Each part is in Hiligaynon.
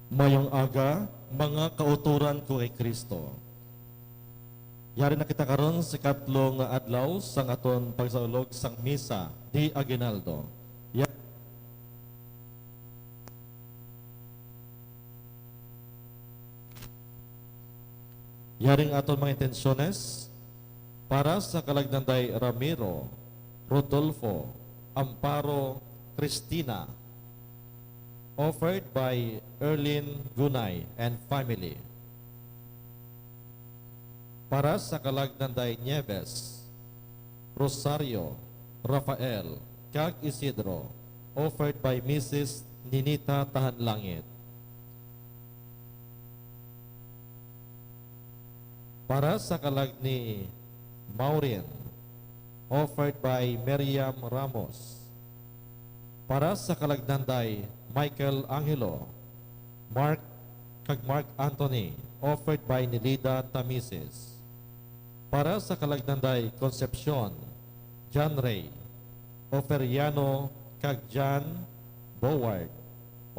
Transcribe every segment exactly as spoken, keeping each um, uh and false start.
Mayong aga, mga kautoran ko kay Kristo. Yari na kita karon sa ikatlo nga adlaw sang aton pagsaulog sang Misa de Aguinaldo. Ya-, Yaring aton mga intensyones para sa kalagnan day Ramiro, Rodolfo, Amparo, Cristina, offered by Erlin Gunay and family. Para sa kalagnan day Nieves, Rosario, Rafael, kag Isidro, offered by Missus Ninita Tahanlangit. Para sa kalag ni Maureen, offered by Miriam Ramos. Para sa kalagnan day Michael Angelo, Mark, kag Mark Anthony, offered by Nelida Tamises. Para sa kalagnan day Concepcion, John Ray, Oferiano, kag John Boward,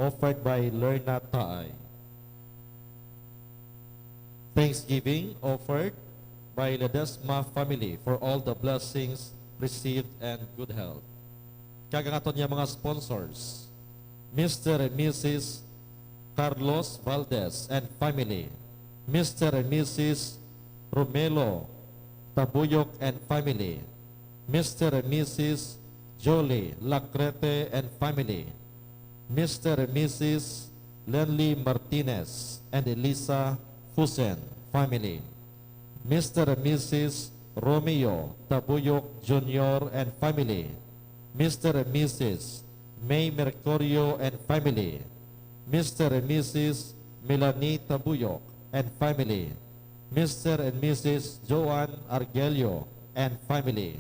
offered by Lerna Taay. Thanksgiving offered by Ledesma family for all the blessings received and good health. Kag ang aton nga mga sponsors, Mister and Missus Carlos Valdez and family, Mister and Missus Romelo Tabuyok and family, Mister and Missus Jolie Lacrete and family, Mister and Missus Lenly Martinez and Elisa Fusen family, Mister and Missus Romeo Tabuyok Junior and family, Mister and Missus May Mercurio and family, Mister and Missus Melanie Tabuyok and family, Mister and Missus Joan Argelio and family,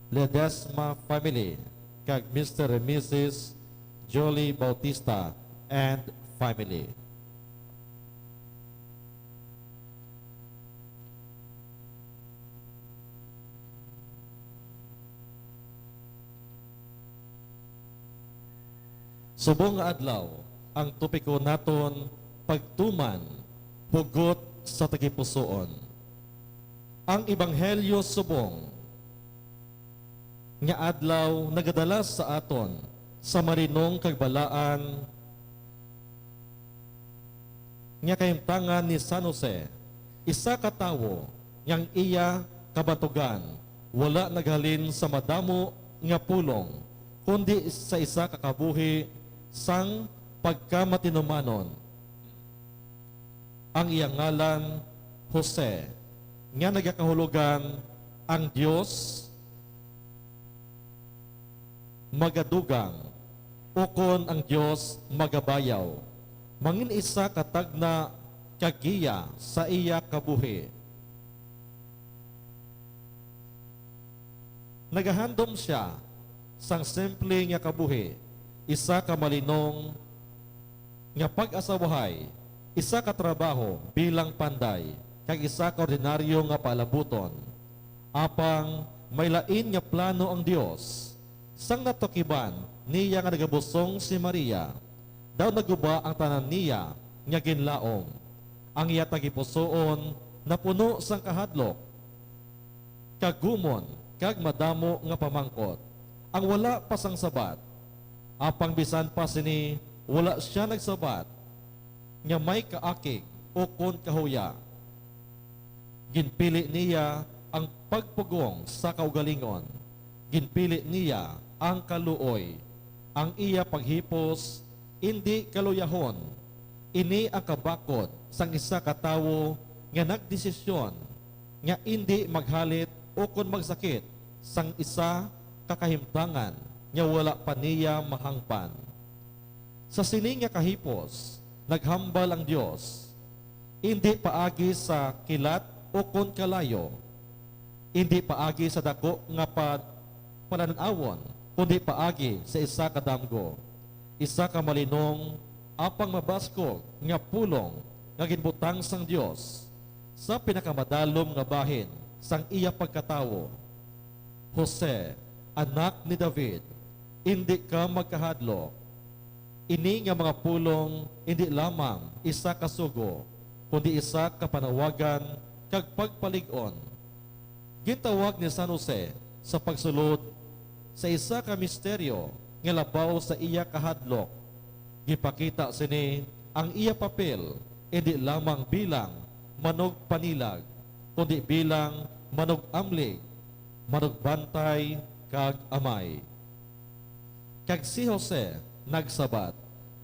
Ledesma family, kag Mister and Missus Jolie Bautista and family. Subong nga adlaw, ang topiko naton pagtuman, hugot sa tagipusoon. Ang ebanghelyo subong nga adlaw nagadala sa aton sa malinong kag balaan nga kahimtangan ni San Jose, isa ka tawo nga ang iya kabatugan wala naghalin sa madamo nga pulong, kundi sa isa ka kabuhi sang pagkamatinumanon. Ang iya ngalan, Jose, nga nagakahulogan, "Ang Dios magadugang," ukon "Ang Dios magabayaw." Mangin isa ka tagna kag giya sa iya kabuhi. Nagahandom sia sang simple nga kabuhi, isa ka malinong nga pag-asawahay, isa ka trabaho bilang panday, kag isa ka ordinaryo nga paalabuton. Apang may lain nga plano ang Dios. Sang natukiban niya nga nagabusong si Maria, daw naguba ang tanan niya nga ginlaom. Ang iya tagipusoon napuno sang kahadlok, kagumon, kag madamo nga pamangkot ang wala pa sang sabat. Apang bisan pa sini, wala sia nagsabat nga may kaakig ukon kahuya. Ginpili niya ang pagpugong sa kaugalingon. Ginpili niya ang kaluoy. Ang iya paghipos indi kaluyahon. Ini ang kabakod sang isa ka tawo nga nagdesisyon nga indi maghalit ukon magsakit sang isa ka kahimtangan nga wala pa niya mahangpan. Sa sini nga kahipos, naghambal ang Dios, indi paagi sa kilat ukon kalayo, indi paagi sa daku nga pa-, palanan-awon, kundi paagi sa isa ka damgo, isa ka malinong, apang mabaskog nga pulong nga ginbutang sang Dios sa pinakamadalom nga bahin sang iya pagkatawo. Jose, anak ni David, indi ka magkahadlok. Ini nga mga pulong indi lamang isa ka sugo, kundi isa ka panawagan kag pagpalig-on. Gintawag ni San Jose sa pagsulod sa isa ka misteryo nga labaw sa iya kahadlok. Gipakita sini ang iya papel indi lamang bilang manugpanilag, kundi bilang manug-amlig, manugbantay, kag amay. Kag si Jose nagsabat,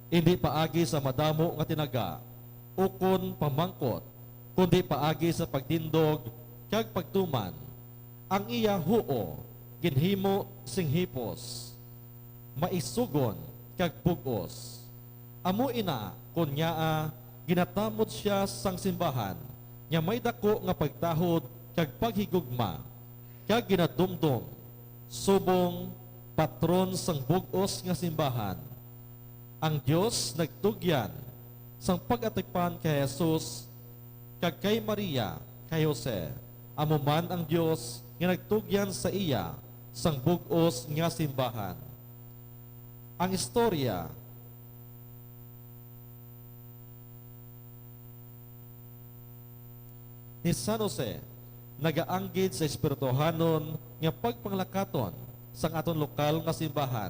indi paagi sa madamo nga tinaga ukon pamangkot, kundi paagi sa pagtindog kag pagtuman. Ang iya huo ginhimo sing hipos, maisugon, kag bug-os. Amo ina kon ngaa ginatamod sia sang simbahan nga may daku nga pagtahod kag paghigugma, kag ginadumdom subong patron sang bug-os nga simbahan. Ang Dios nagtugyan sang pag-atipan kay Jesus kag kay Maria, kay Jose. Amo man ang Dios nga nagtugyan sa iya sang bug-os nga simbahan. Ang istorya ni San Jose nagaanggid sa espirituhanon nga pagpanglakaton sang aton lokal nga simbahan,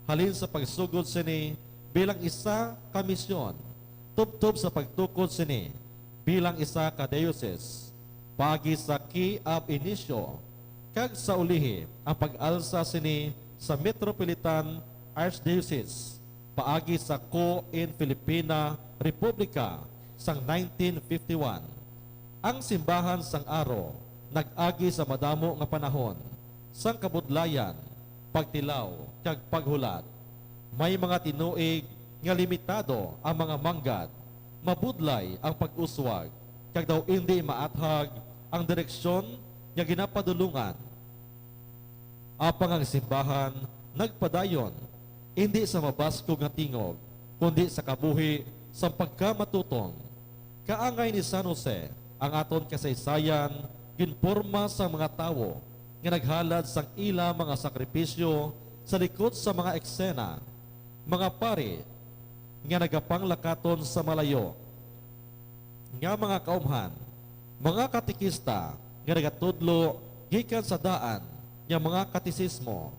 halin sa pagsugod sini bilang isa ka misyon, tubtob sa pagtukod sini bilang isa ka diocese, paagi sa Key ab Initio, kag sa ulihi ang pag-alsa sini sa Metropolitan Archdiocese paagi sa Key in Filipina Republica sang nineteen fifty-one. Ang simbahan sang Aro nag-agi sa madamo nga panahon sang kabudlayan, pagtilaw, kag paghulat. May mga tinuig nga limitado ang mga manggad, mabudlay ang pag-uswag, kag daw indi maathag ang direksyon nga ginapadulongan. Apang ang simbahan nagpadayon, indi sa mabaskog nga tingog, kundi sa kabuhi sang pagkamatutom. Kaangay ni San Jose ang aton kasaysayan ginporma sang mga tawo nga naghalad sang ila mga sakripisyo sa likod sa mga eksena, mga pari nga nagapanglakaton sa malayo nga mga kaumhan, mga katekista nga nagatudlo gikan sa daan nga mga katesismo,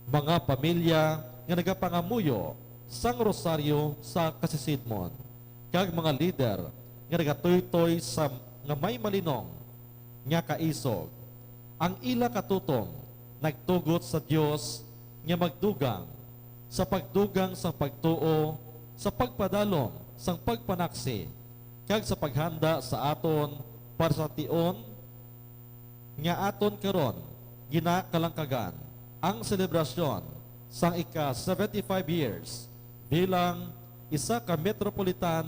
mga pamilya nga nagapangamuyo sang rosaryo sa kasisidmon, kag mga lider nga nagatuytoy sa nga may malinong nga kaisog. Ang ila katutom nagtugot sa Dios nga magdugang sa pagdugang sang pagtuo, sa pagpadalom sang pagpanaksi, kag sa paghanda sa aton para sa tion nga aton karon ginakalangkagan, ang selebrasyon sang ika seventy-five years bilang isa ka metropolitan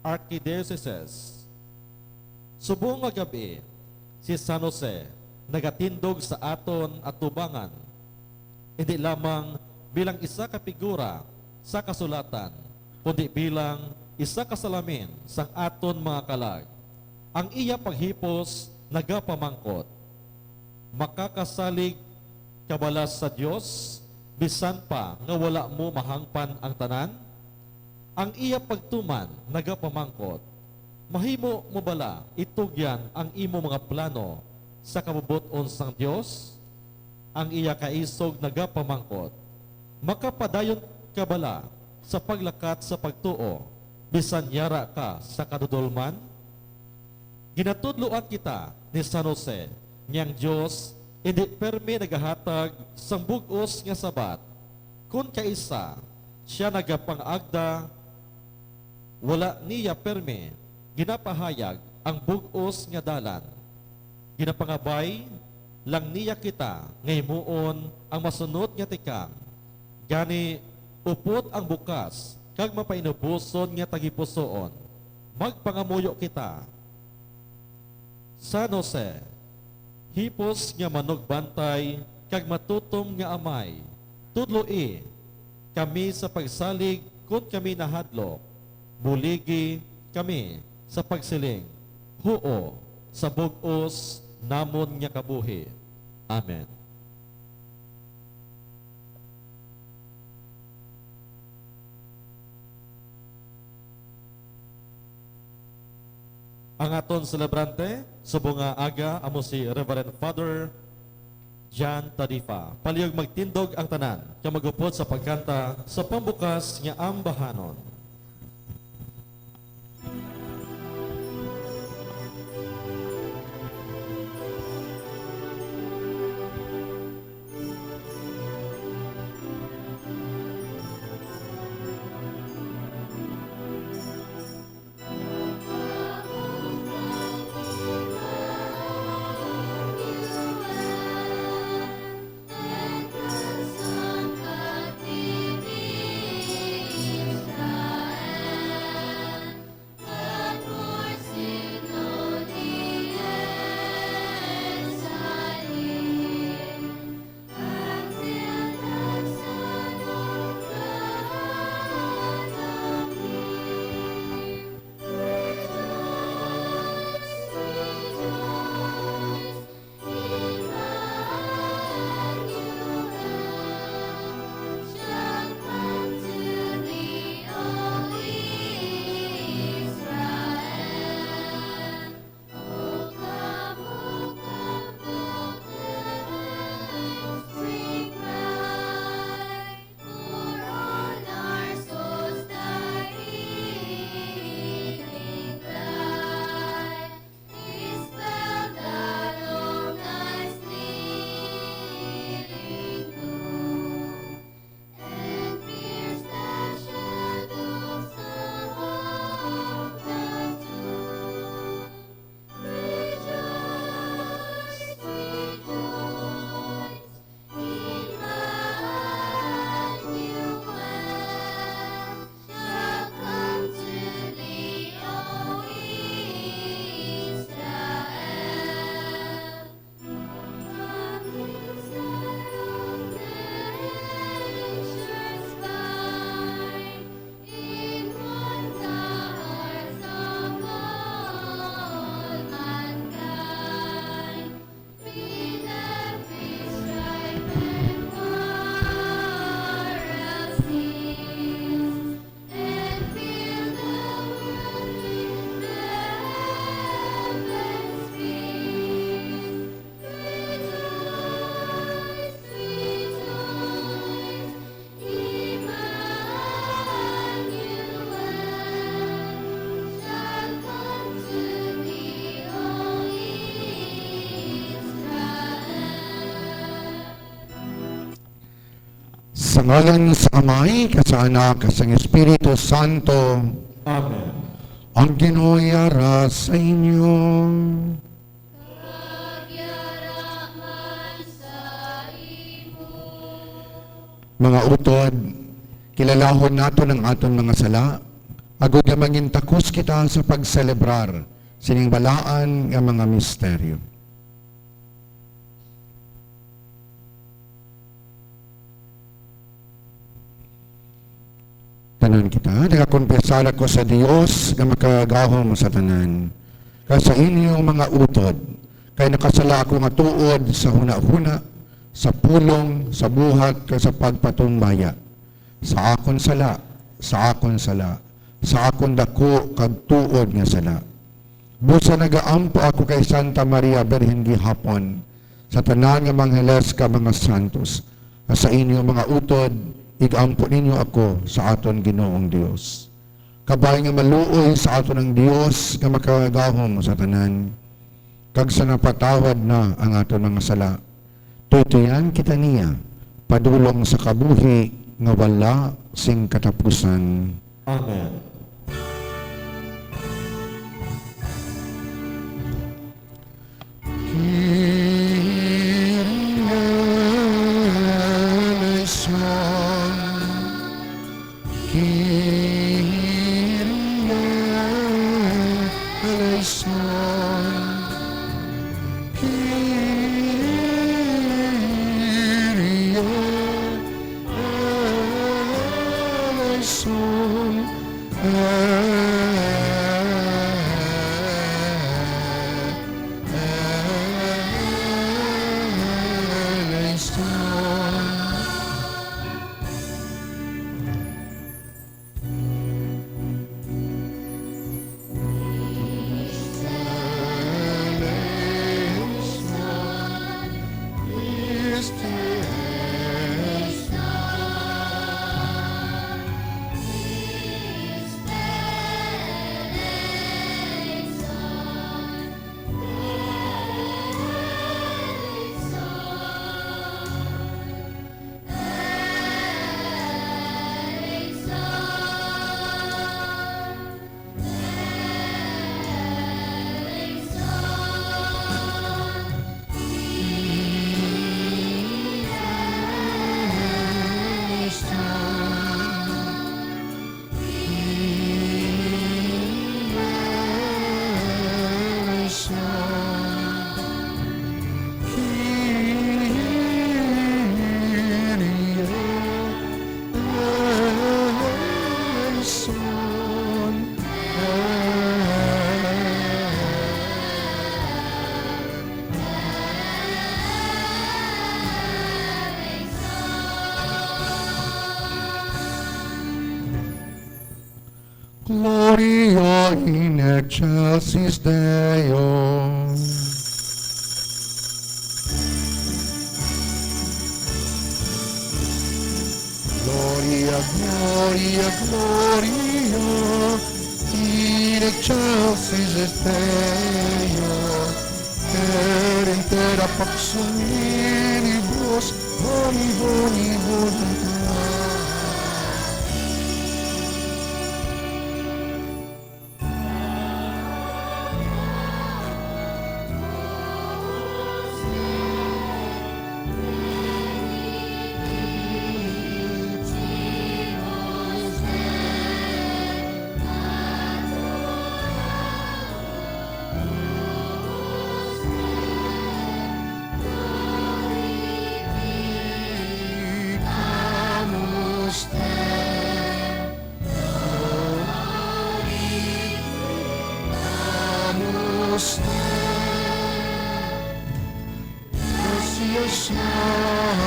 archdiocese. Subong nga gab-i, si San Jose nagatindog sa aton atubangan, indi lamang bilang isa ka figura sa kasulatan, kundi bilang isa ka salamin sang aton mga kalag. Ang iya paghipos nagapamangkot, "Makakasalig ka bala sa Dios, bisan pa nga wala mo mahangpan ang tanan?" Ang iya pagtuman nagapamangkot, "Mahimo mo bala itugyan ang imo mga plano sa kabubot-on sang Dios?" Ang iya kaisog nagapamangkot, "Makapadayon ka bala sa paglakat sa pagtuo, bisan yara ka sa kadudolman?" Ginatudloan kita ni San Jose nga ang Dios indi permi nagahatag sang bug-os nga sabat. Kon kaisa sia nagapang-agda, wala niya permi ginapahayag ang bug-os nga dalan. Ginapangabay lang niya kita nga himuon ang masunod nga tikang. Gani, upod ang bukas kag mapainuboson nga tagipusoon. Magpangamuyo kita. San Jose, hipos nga manugbantay kag matutom nga amay, tudloi kami sa pagsalig kon kami nahadlok, buligi kami sa pagsiling, "Huo," sa bug-os namon nga kabuhi. Amen. Ang aton selebrante subong nga aga amo si Reverend Father John Tadifa. Palihog magtindog ang tanan kag mag-upod sa pagkanta sa pambukas nga ambahanon. Sa ngalan sa Amay, kag sa Anak, kag sa Espiritu Santo. Amen. Ang Ginoo yara sa inyo. Kag yara man sa imo. Mga utod, kilalahon naton ang aton mga sala, agod nga mangin takos kita sa pagselebrar sining balaan nga mga misteryo. Tanan kita, nagakonfesar ako sa Dios nga makagahom sa tanan, kag sa inyong mga utod, kay nakasala ako nga tuod sa hunahuna, sa pulong, sa buhat, kag sa pagpatumbaya. Sa akon sala, sa akon sala, sa akon daku kag tuod nga sala. Busa nagaampo ako kay Santa Maria Birhen gihapon, sa tanan nga mga angeles kag mga santos, nga sa inyo mga utod, igampo ninyo ako sa aton Ginoong Dios. Kabay nga maluoy sa aton ang Dios nga makagagahom sa tanan, kag sa napatawad na ang aton mga sala, tuytoyan kita niya padulong sa kabuhi nga wala sing katapusan. Amen. Kyrie eleison. Kyrie eleison. Kyrie eleison. Gloria in excelsis Deo. Gloria, Gloria, Gloria in excelsis Deo. Per intera pax hominibus boni, boni, boni. Gracias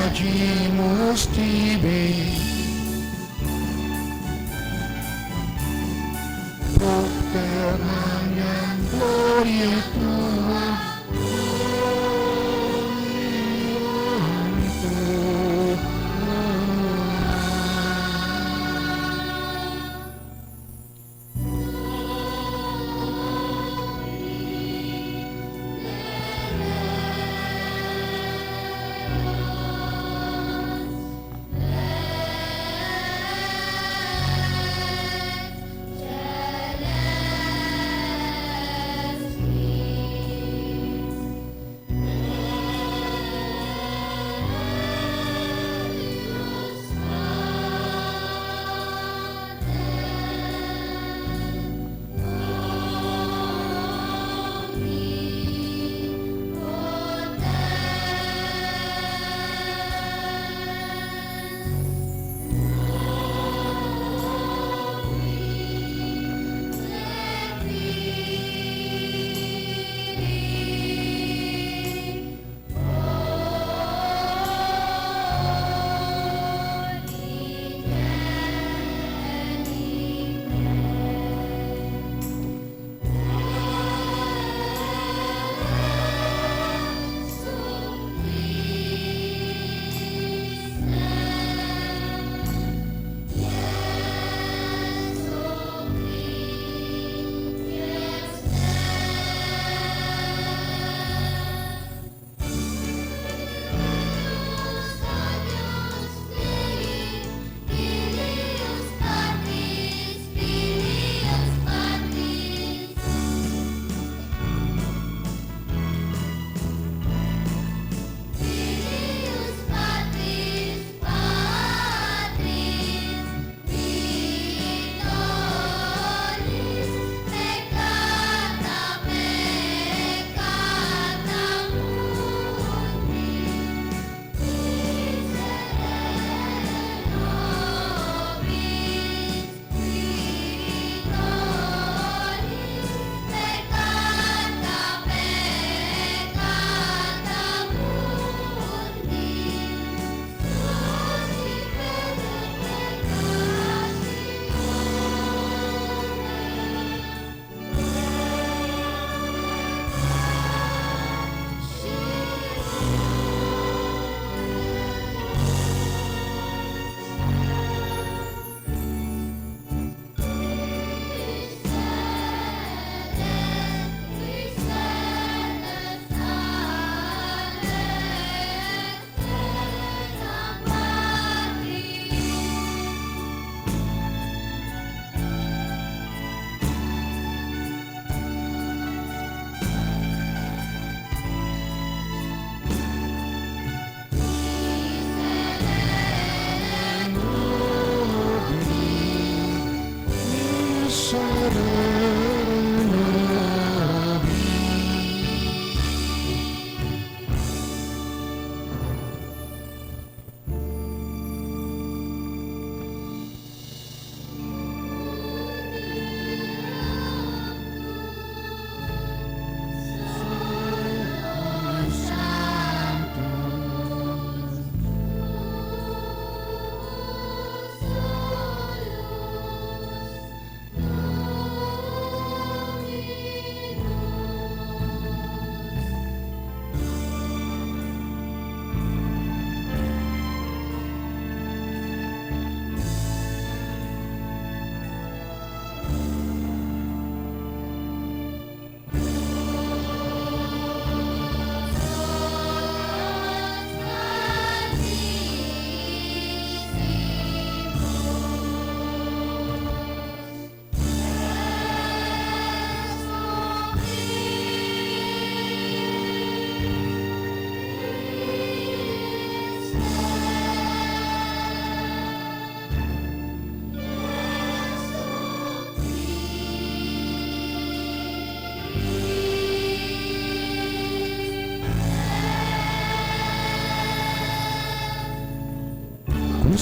sadimos tibi. Propter magnam gloria tua.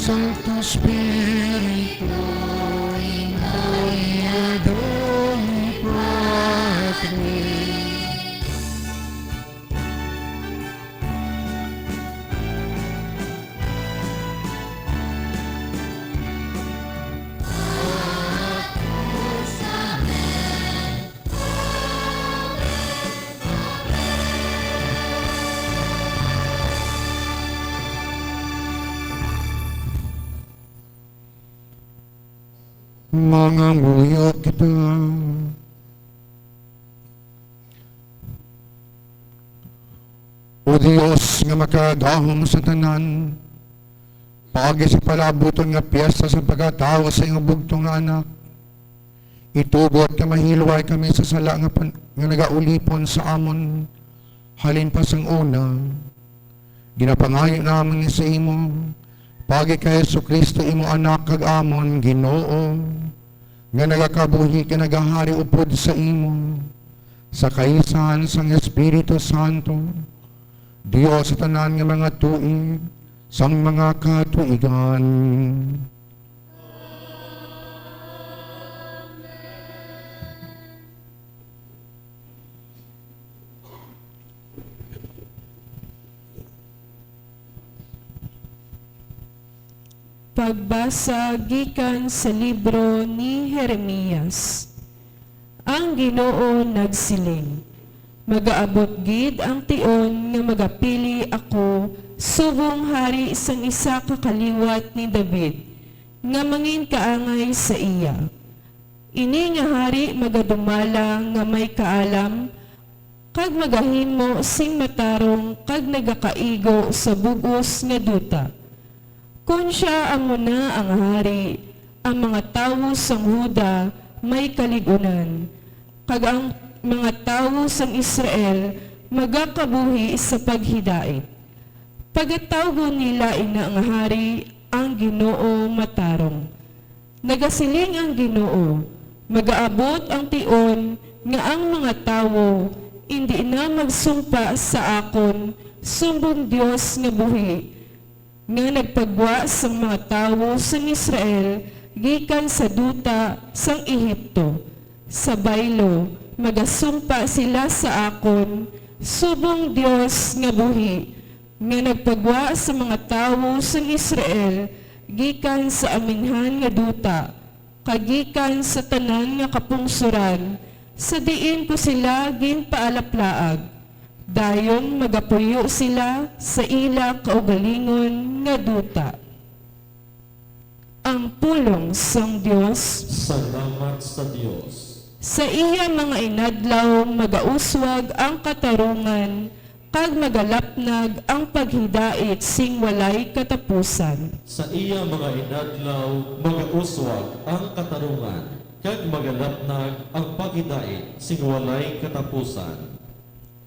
Santo Espiritu, imo iadong ipatni. Mangamuyo kita. O Dios nga makagahom sa tanan, paagi sa palabuton nga piyesta sa pagkatawo sa imong bugtong nga Anak, itubot nga mahilway kami sa sala nga pan-, nga nagaulipon sa amon halin pa sang una. Ginapangayo namon ni sa imo, paagi kay Jesu-Cristo, imo Anak kag amon Ginoo, nga nagakabuhi kag nagahari upod sa imo, sa kaisahan sang Espiritu Santo, Dios sa tanan nga mga tuig sang mga katuigan. Pagbasa gikan sa libro ni Jeremias. Ang Ginoo nagsiling, "Magaabot gid ang tion nga magapili ako subong hari sang isa ka kaliwat ni David, nga manginkaangay sa iya. Ini nga hari magadumala nga may kaalam, kag magahimo sing matarong kag nagakaigo sa bug-os nga duta. Kon sia amo na ang hari, ang mga tawo sang Juda may kalig-unan, kag ang mga tawo sang Israel magakabuhi sa paghidait. Pagatawgon nila ina nga hari ang Ginoo Matarong." Nagasiling ang Ginoo, "Magaabot ang tion nga ang mga tawo indi na magsumpa sa akon sumbong Dios nga buhi, nga nagpagwa sang mga tawo sang Israel gikan sa duta sang Egipto. Sa baylo, magasumpa sila sa akon subong Dios nga buhi, nga nagpagwa sa mga tawo sang Israel gikan sa aminhan nga duta, kag gikan sa tanan nga kapungsoran sa diin ko sila ginpaalaplaag. Dayon magapuyo sila sa ila kaugalingon nga duta." Ang pulong sang Dios. Salamat sa Dios. Sa iya mga inadlaw magauswag ang katarungan, kag magalapnag ang paghidait sing walay katapusan. Sa iya mga inadlaw magauswag ang katarungan, kag magalapnag ang paghidait sing walay katapusan.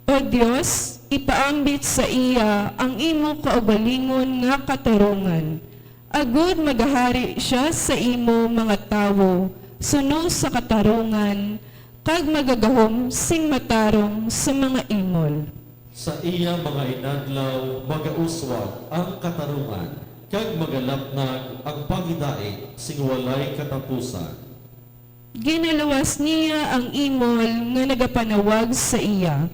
O Dios, ipaambit sa iya ang imo kaugalingon nga katarungan, agod magahari sia sa imo mga tawo suno sa katarungan, kag magagahom sing matarong sa mga imol. Sa iya mga inadlaw magauswag ang katarungan, kag magalapnag ang paghidait sing walay katapusan. Ginaluwas niya ang imol nga nagapanawag sa iya,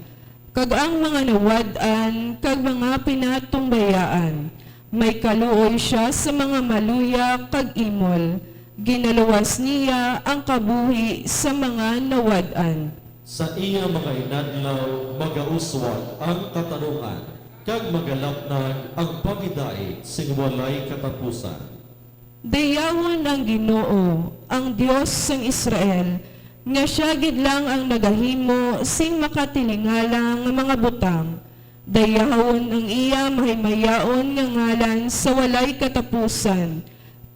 kag ang mga nawad-an kag mga pinatumbayaan. May kaluoy sia sa mga maluya kag imol. Ginaluwas niya ang kabuhi sa mga nawad-an. Sa iya mga inadlaw magauswag ang katarungan, kag magalapnag ang paghidait sing walay katapusan. Dayawon ang Ginoo, ang Dios sang Israel, nga sia gid lang ang nagahimo sing makatilingala nga mga butang. Dayawon ang iya mahimayaon nga ngalan sa walay katapusan,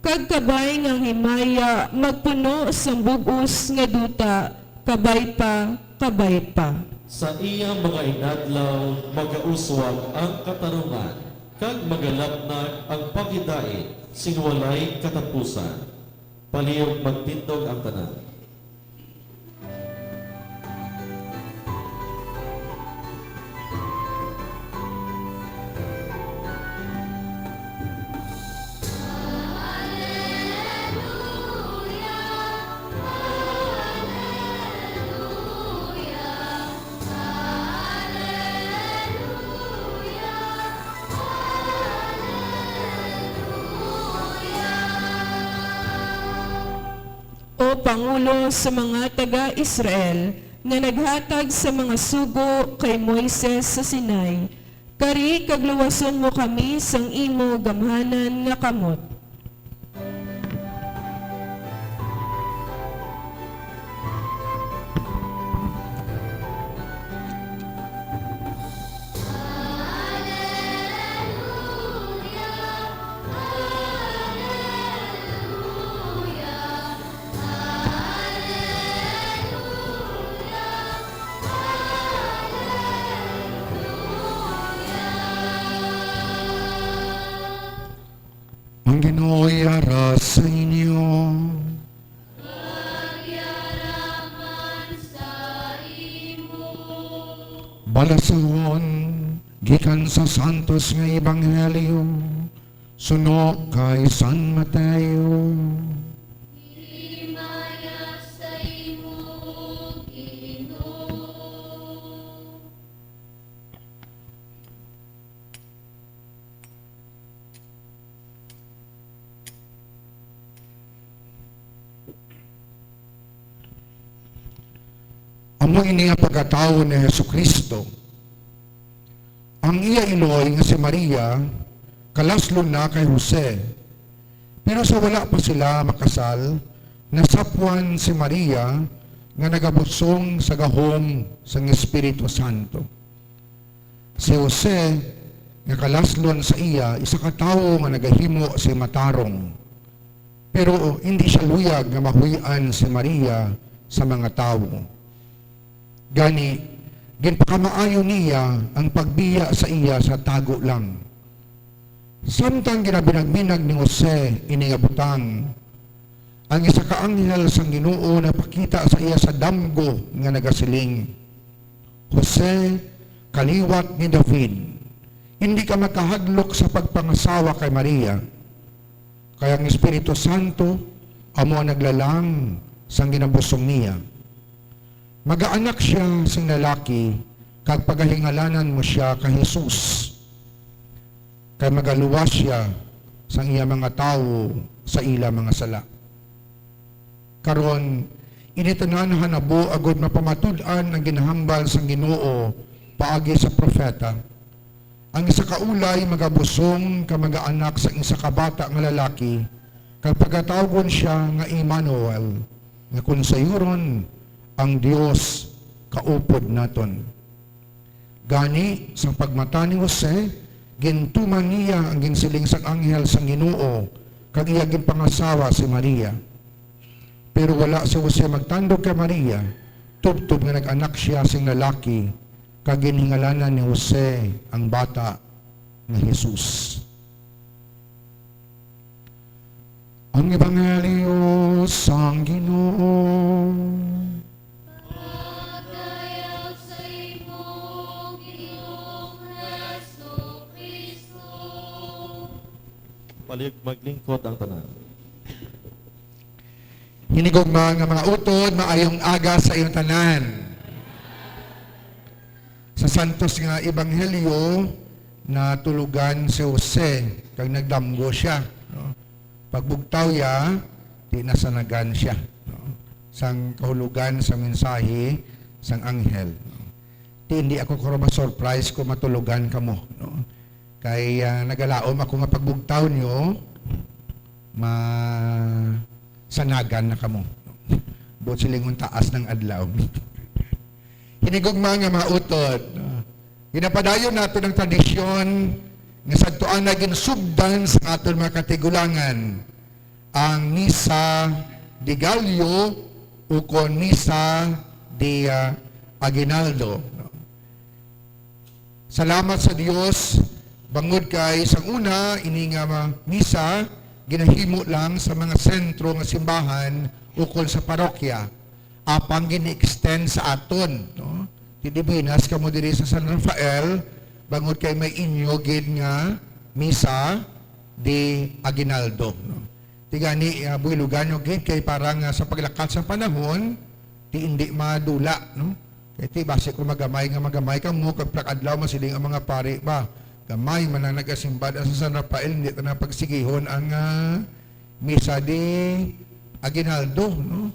kag kabay nga ang himaya magpuno sang bug-os nga duta, kabay pa, kabay pa. Sa iya mga inadlaw magauswag ang katarungan, kag magalapnag ang paghidait sing walay katapusan. Palihog magtindog ang tanan. pangulo sa mga taga-Israel nga naghatag sa mga sugo kay Moises sa Sinai, kari kag luwason mo kami sang imo gamhanan nga kamot. Ang Ginoo yara sa inyo. Balasahon gikan sa santos nga ebanghelyo suno kay San Mateo. Himaya sa imo, Ginoo. Amo ini nga pagkatawo ni Jesu-Cristo. Ang iya iloy nga si Maria kalaslon na kay Jose, pero sa wala pa sila makasal, nasapwan si Maria nga nagabusong sa gahom sang Espiritu Santo. Si Jose, nga kalaslon sa iya, isa ka tawo nga nagahimo sing matarong, pero indi sia luyag nga mahuy-an si Maria sa mga tawo. Gani, ginpakamaayo niya ang pagbiya sa iya sa tago lang. Samtang ginabinagbinag ni Jose ini nga butang, ang isa ka anghel sang Ginoo nagpakita sa iya sa damgo nga nagasiling, "Jose, kaliwat ni David, indi ka makahadlok sa pagpangasawa kay Maria, kay ang Espiritu Santo amo ang naglalang sang ginabusong niya. Magaanak sia sing lalaki, kag pagahingalanan mo sia kay Jesus, kay magaluwas sia sang iya mga tawo sa ila mga sala." Karon, ini tanan nahanabo agod mapamatud-an ang ginahambal sang Ginoo paagi sa propeta. Ang isa ka ulay magabusong kag magaanak sang isa ka bata nga lalaki, kag pagatawgon sia nga Emmanuel, nga kon sayuron, ang Dios kaupod naton. Gani, sang pagmata ni Jose, gintuman niya ang ginsiling sang anghel sang Ginoo, kag iya ginpangasawa si Maria. Pero wala si Jose magtandog kay Maria, tubtob nga nag-anak sia sing lalaki, kag ginhingalanan ni Jose ang bata nga Jesus. Ang Ebanghelyo sang Ginoo. Pagdayag sa imo, Ginoong Jesu-Cristo. Palihog maglingkod ang tanan. Hinigugma nga mga utod, maayong aga sa inyong tanan. Sa santos nga ebanghelyo, natulugan si Jose, kag nagdamgo sia, no? Pagbugtaw ya, di nasanagan sia, no? Sang kahulogan sa mensahe sang anghel, no? Di, hindi ako kuro ma-surprise kung matulugan kamo, no? Kay, ah, nagalaom ako nga pagbugtaw nyo, masanagan na kamo. Buot silingon, taas ng adlaw. Hinigugma nga mga utod, no? Ginapadayon naton ang tradisyon nga sadto anay ginsugdan sa aton mga katigulangan, ang Misa de Gallo ukon Misa de, ah, Aguinaldo, no? Salamat sa Dios, bangod kay sang una, ini nga ma-, misa ginahimo lang sa mga sentro nga simbahan ukon sa parokya, apang gini-extend sa aton, no? Ti di buenas kamo diri sa San Rafael, bangod kay may inyo gid nga Misa de Aguinaldo, no? Ti gani, ah, buhilugan nyo gid kay para nga sa paglakat sa panahon, ti indi madula, no? Kay ti basi kung magamay nga magamay kamo, kag plak adlaw masiling ang mga pari ba, gamay man ang nagasimbad sa San Rafael, hindi ta na pagsigihon ang, ah, Misa de Aguinaldo, no?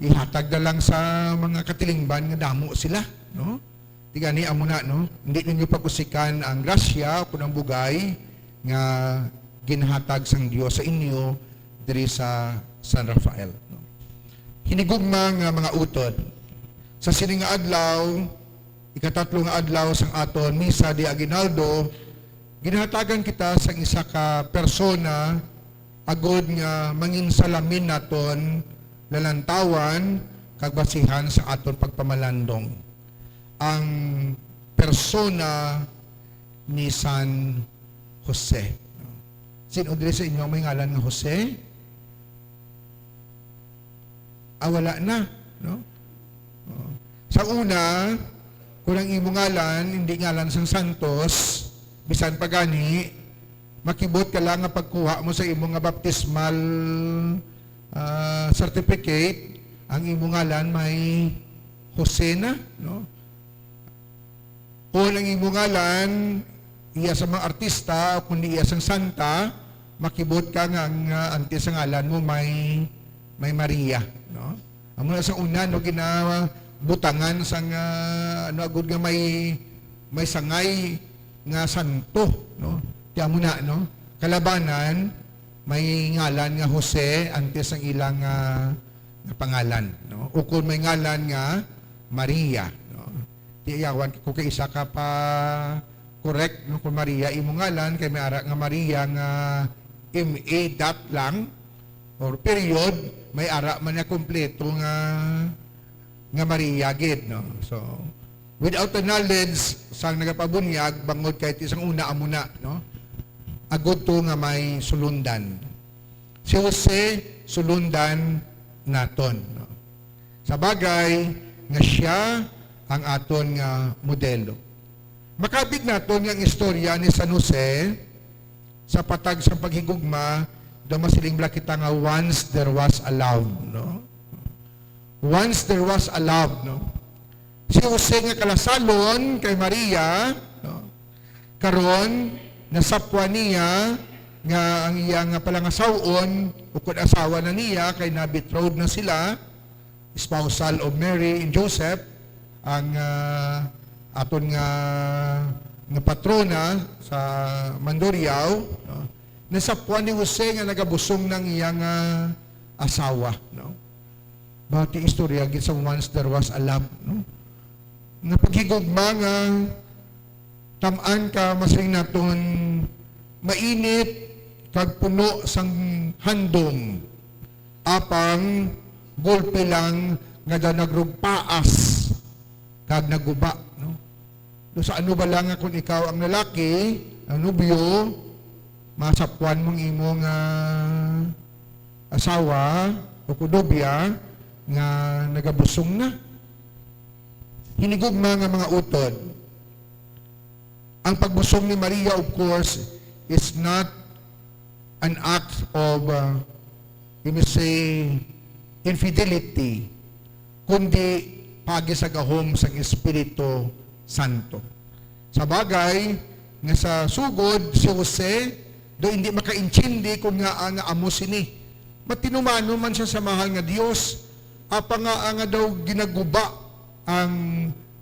ihatag na lang sa mga katilingban nga damo sila, no? Ti gani, amo na, no? Hindi ninyo pag-usikan ang grasya o ang bugay nga ginhatag sang Dios sa inyo diri sa San Rafael, no? Hinigugma nga mga utod, sa sini nga adlaw, ikatatlo nga adlaw sang aton misa de aguinaldo, ginahatagan kita sang isa ka persona agod nga manginsalamin naton, lalantawan, kag basihan sa aton pagpamalandong, ang persona ni San Jose. Sino diri sa inyo ang may ngalan nga Jose? Ah, wala na, no? Oh. Sa una, kung ang imo ngalan hindi ngalan sang Santos, bisan pa gani, makibot ka lang nga pagkuha mo sa imo nga baptismal, ah, certificate, ang imo ngalan may Jose na, no? Kung ang imo ngalan iya sa mga artista, o kundi iya sang santa, makibot ka nga ang, ah, antes sa ngalan mo may, may Maria, no? Amo na sa una, no, ginabutangan sang, ah, ano, agud nga may, may sangay nga santo, no? Ti amo na, no? Kalabanan, may ngalan nga Jose antes ang ilang, ah, nga pangalan, no? Ukon may ngalan nga Maria, no? Ti yawan ko kay isa ka pa correct, no? Kung Maria imo ngalan, kay may ara nga Maria nga M A dot lang, or period, may ara man nga kompleto nga, nga Maria gid, no? So, without the knowledge sang nagapabunyag, bangod kay ti sang una amo na, no? Agud to nga may sulundan. Si Jose, sulundan naton, no? Sa bagay nga siya ang aton nga modelo. Makabig naton nga ang istorya ni San Jose sa patag sang paghigugma, daw masiling bala kita nga once there was a love, no? Once there was a love, no? Si Jose nga kalasalon kay Maria, no? Karon, nasapwan niya nga ang iya nga palangasaw-on, ukon asawa na niya, kay na-betrothed na sila, spousal of Mary and Joseph, ang, ah, aton nga, nga patrona sa Mandurriao, no? Nasapwan ni Jose nga nagabusong na ang iya nga asawa, no? Bati istorya gid sa once there was a love, no? Nga paghigugma nga tam-an ka, masiling naton, mainit kag puno sang handom, apang gulpi lang nga daw nagrugpaas kag naguba, no? Do sa ano bala nga kung ikaw ang lalaki, ang nobyo, masapwan mong imo nga asawa o kudobya nga nagabusong na? Hinigugma nga mga utod. Ang pagbusong ni Maria, of course, is not an act of, uh, you may say, infidelity, kundi paagi sa gahom sang Espiritu Santo. Sa bagay nga sa sugod, si Jose do hindi makaintindi kung ngaa nga amo sini. Matinumanon man siya sa mahal nga Dios, apang ngaa nga daw ginaguba ang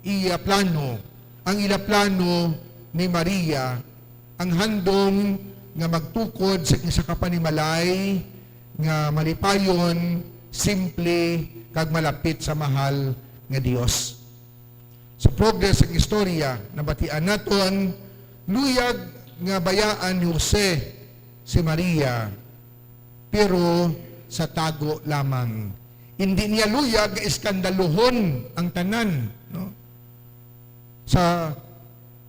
iya plano, ang ila plano ni Maria, ang handom nga magtukod sa isa ka panimalay nga malipayon, simple, kag malapit sa mahal nga Dios. Sa progress sang istorya, nabatian naton, luyag nga bayaan ni Jose si Maria, pero sa tago lamang. Hindi niya luyag nga iskandaluhon ang tanan, no? Sa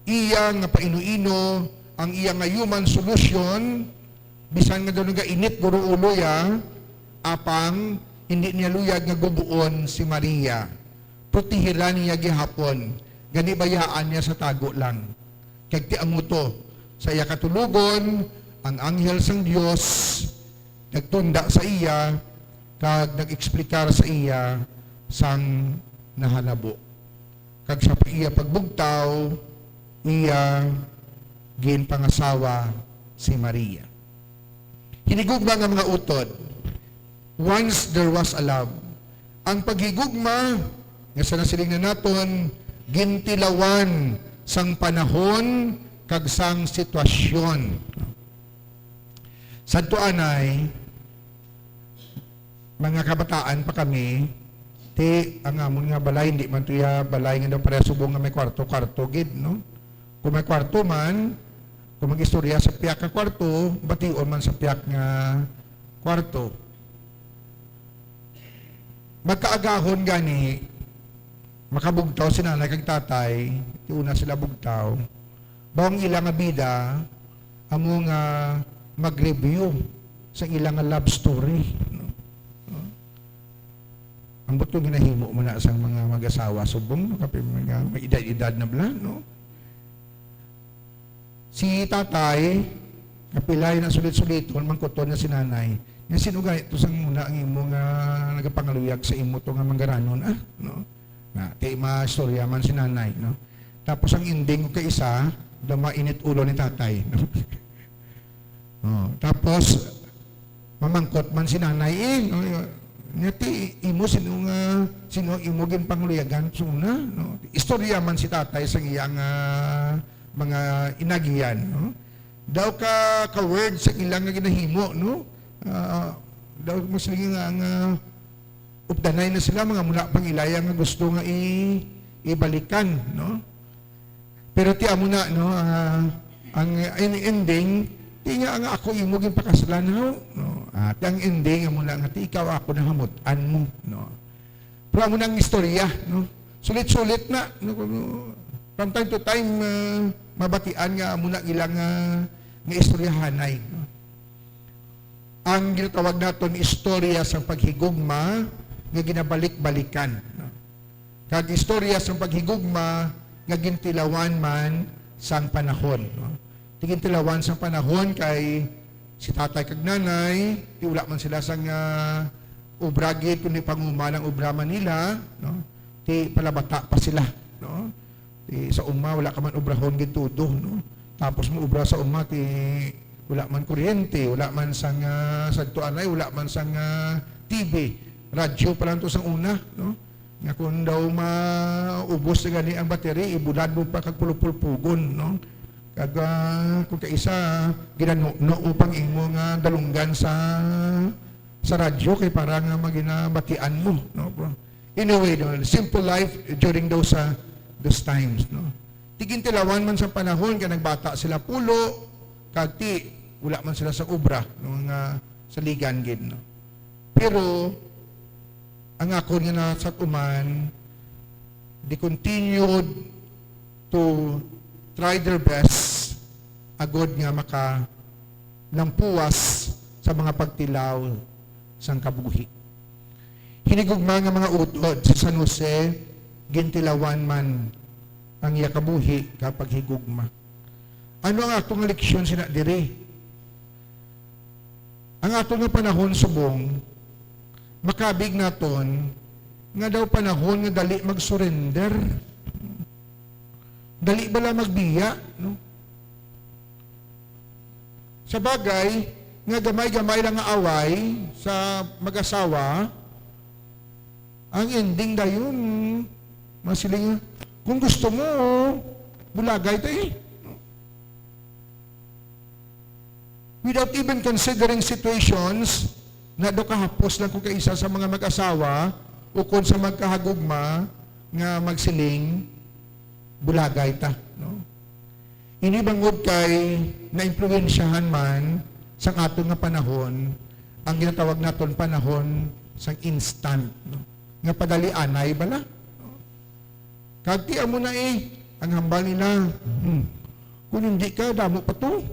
iya nga paino-ino, ang iya nga human solution, bisan nga daw nagainit guro ulo ya, apang hindi niya luyag nga gubuon si Maria. Protehiran niya gihapon, gani bayaan niya sa tago lang. Kag ti amo to, sa iya katulogon, ang anghel sang Dios nagtunda sa iya kag nag-eksplikar sa iya sang nahanabo. Kag sa iya pagbugtaw, iya ginpangasawa si Maria. Hinigugma nga mga utod, once there was a love. Ang paghigugma, nga sa nasiling na naton, gintilawan sang panahon kag sang sitwasyon. Sadto anay, mga kabataan pa kami, ti, ang amon nga balay, hindi man to ya balay nga daw pareha subong nga may kwarto-kwarto gid, no? Kung may kwarto man, kung mag-istorya sa piyak nga kwarto, bation man sa piyak nga kwarto. Magkaagahon gani, makabugtaw si nanay kag tatay, ti una sila bugtaw. Bawang ila nga bida, amo nga mag-review sa ila nga love story, no? No? Ambot kung ginahimo man na sang mga mag-asawa subong, no? Kapin mga may edad-edad na bala, no? Si tatay, kapilay na sulit-suliton, mangkuton na si nanay. Nga, "Sino gani to sang una ang imo nga nagapangaluyag sa imo to nga manggaranon, ah?" No? Na, ti maistorya man si nanay, no? Tapos ang ending ko kay isa, daw mainit ulo ni tatay, no? Oh, tapos, mamangkot man si nanay, eh, no? Nga, "Ti, imo, sino nga, sino imo ginpangluyagan sa una?" No? Istorya man si tatay sa iyang, ah, mga inagihan, no? Daw ka, ka-word sa ilang nga ginahimo, no? Ah, daw mas lagi nga, nga updanay na sila, mga muna pang ilaya nga gusto nga i-, ibalikan, no? Pero ti amo na, no, ah, ang in-, ending, ti nga ang ako imo ginpakaslan, no? No? Ah, ti ang ending, amo na nga, ti ikaw ako nahamut-an mo, no? Pero amo na ang istorya, no? Sulit-sulit na, no? From time to time, ah, mabatian nga amo na ilang, ah, nga istoryahanay, no? Ang ginatawag naton istorya sang paghigugma nga ginabalik-balikan, no? Kag istorya sang paghigugma nga gintilawan man sang panahon, no? Ti gintilawan sang panahon kay si tatay kag nanay, ti wala man sila sang, ah, obra gid, kundi panguma lang obra man nila, no? Ti palabata pa sila, no? Ti sa uma, wala ka man obrahon gid todo, no? Tapos mo obra sa uma, ti wala man kuryente, wala man sang, ah, sadto anay, wala man sang, ah, T V, radyo pa lang to sang una, no? Nga kung daw maubos na gani ang battery, ibulad mo pa kag pulupulpugon, no? Kag, ah, kung kaisa, ginano-, no, upang imo nga dalunggan sa, sa radyo kay para nga maginabatian mo, no? Anyway, no, simple life during those, ah, those times, no? Ti gintilawan man sa panahon kay nagbata sila pulo, kag ti wala man sila sa obra, no, nga saligan gid, no? Pero ang akon nga nasat-uman, they continued to try their best agod nga makalampuwas sa mga pagtilaw sang kabuhi. Hinigugma nga mga utod, si San Jose, gintilawan man ang iya kabuhi kag paghigugma. Ano ang ato nga leksyon sina diri? Ang ato nga panahon subong, makabig naton nga daw panahon nga dali mag-surrender. Dali bala magbiya, no? Sa bagay, nga gamay-gamay lang nga away sa mag-asawa, ang ending dayon, masiling, "Kung gusto mo, bulagay ta, eh." Without even considering situations, na do kahapos lang ko kay isa sa mga mag-asawa ukon sa magkahagugma nga magsiling, "Bulagay ta," no? Ini bangod kay naimpluwensyahan man sang aton nga panahon ang ginatawag naton panahon sang instant, no? Nga padalianay bala, no? Kag ti amo na, eh, ang hambal nila, "Hmm, kung hindi ka, damo pa to."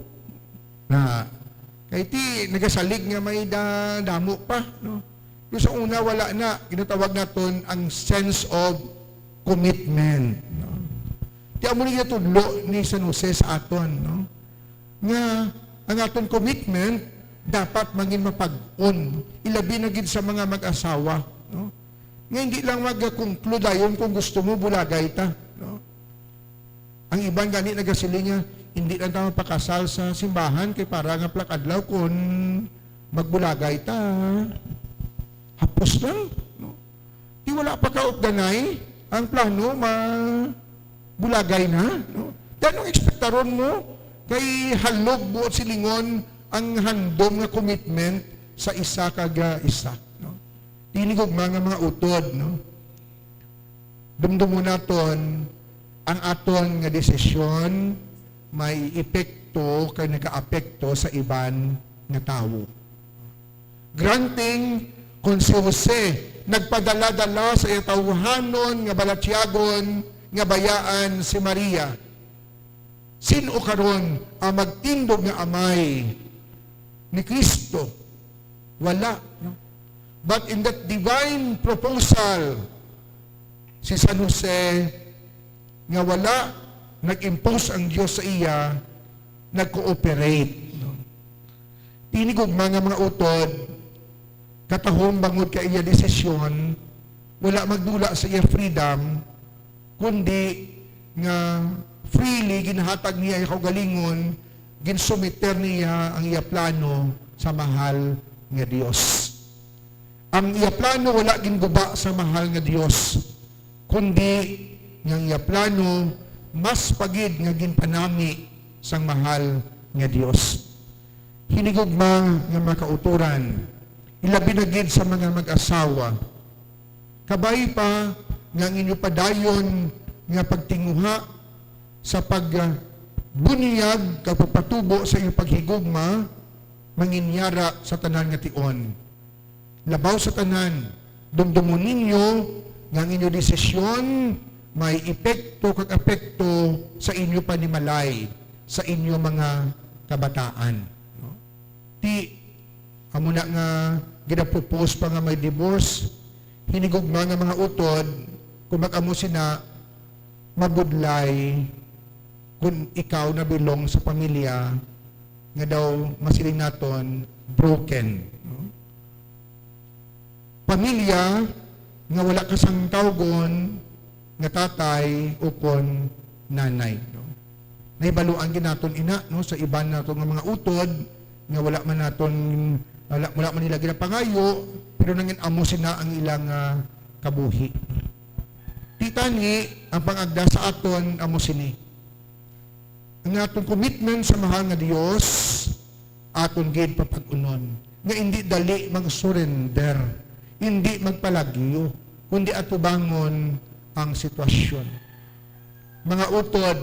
Na, kay ti nagasalig nga may da-, damo pa, no? Pero sa una, wala na. Ginatawag naton ang sense of commitment, no? Ti amo ni ginatudlo ni San Jose sa aton, no? Nga ang aton commitment dapat mangin mapag-on, ilabi na gid sa mga mag-asawa, no? Nga hindi lang mag-conclude dayon, "Kung gusto mo, bulagay ta," no? Ang iban gani nagasiling nga, "Hindi lang ta mapakasal sa simbahan kay para nga plak adlaw kon magbulagay ta." Hapos lang, no? Di wala pa ka updanay, ang plano mabulagay na, no? Di anong ekspektaron mo kay halog buot silingon ang handom nga commitment sa isa kag, ah, isa, no? Tinigugma nga mga utod, no? Dumdumon naton ang aton nga desisyon may epekto kay nagaapekto sa iban nga tawo. Granting kon si Jose nagpadala-dala sa iya tawhanon nga balatyagon nga bayaan si Maria, sin-o karon ang magtindog nga amay ni Cristo? Wala, no? But in that divine proposal, si San Jose nga wala nag-impose ang Dios sa iya, nag-cooperate, no? Tinigugma nga mga utod, katahom bangod kay iya desisyon, wala magdula sa iya freedom, kundi nga freely ginhatag niya iya kaugalingon, ginsumiter niya ang iya plano sa mahal nga Dios. Ang iya plano wala ginguba sa mahal nga Dios, kundi nga ang iya plano mas pa gid nga ginpanami sang mahal nga Dios. Hinigugma nga mga kautoran, ilabi na gid sa mga mag-asawa, kabay pa nga ang inyo padayon nga pagtinguha sa pagbunyag kag pagpatubo sa inyo paghigugma manginyara sa tanan nga tion. Labaw sa tanan, dumdumon ninyo nga ang inyo desisyon may epekto kag apekto sa inyo panimalay, sa inyo mga kabataan, no? Ti, amo na nga ginapropose pa nga may divorce, hinigugma nga mga utod, kung mag-amo sina, mabudlay kung ikaw na belong sa pamilya nga daw masiling naton broken, no? Pamilya nga wala kasangtawgon nga tatay o kon nanay, no? Nahibaluan gid naton ina, no, sa iban nato nga mga utod nga wala man naton, wala, wala man nila ginapangayo, pero nangin-amo sina ang ilang, ah, kabuhi. Ti tani, ang pangagda sa aton amo sini. Ang aton commitment sa mahal nga Dios, aton gid papag-unon, nga indi dali mag-surrender, indi magpalagyo, kundi atubangon ang sitwasyon. Mga utod,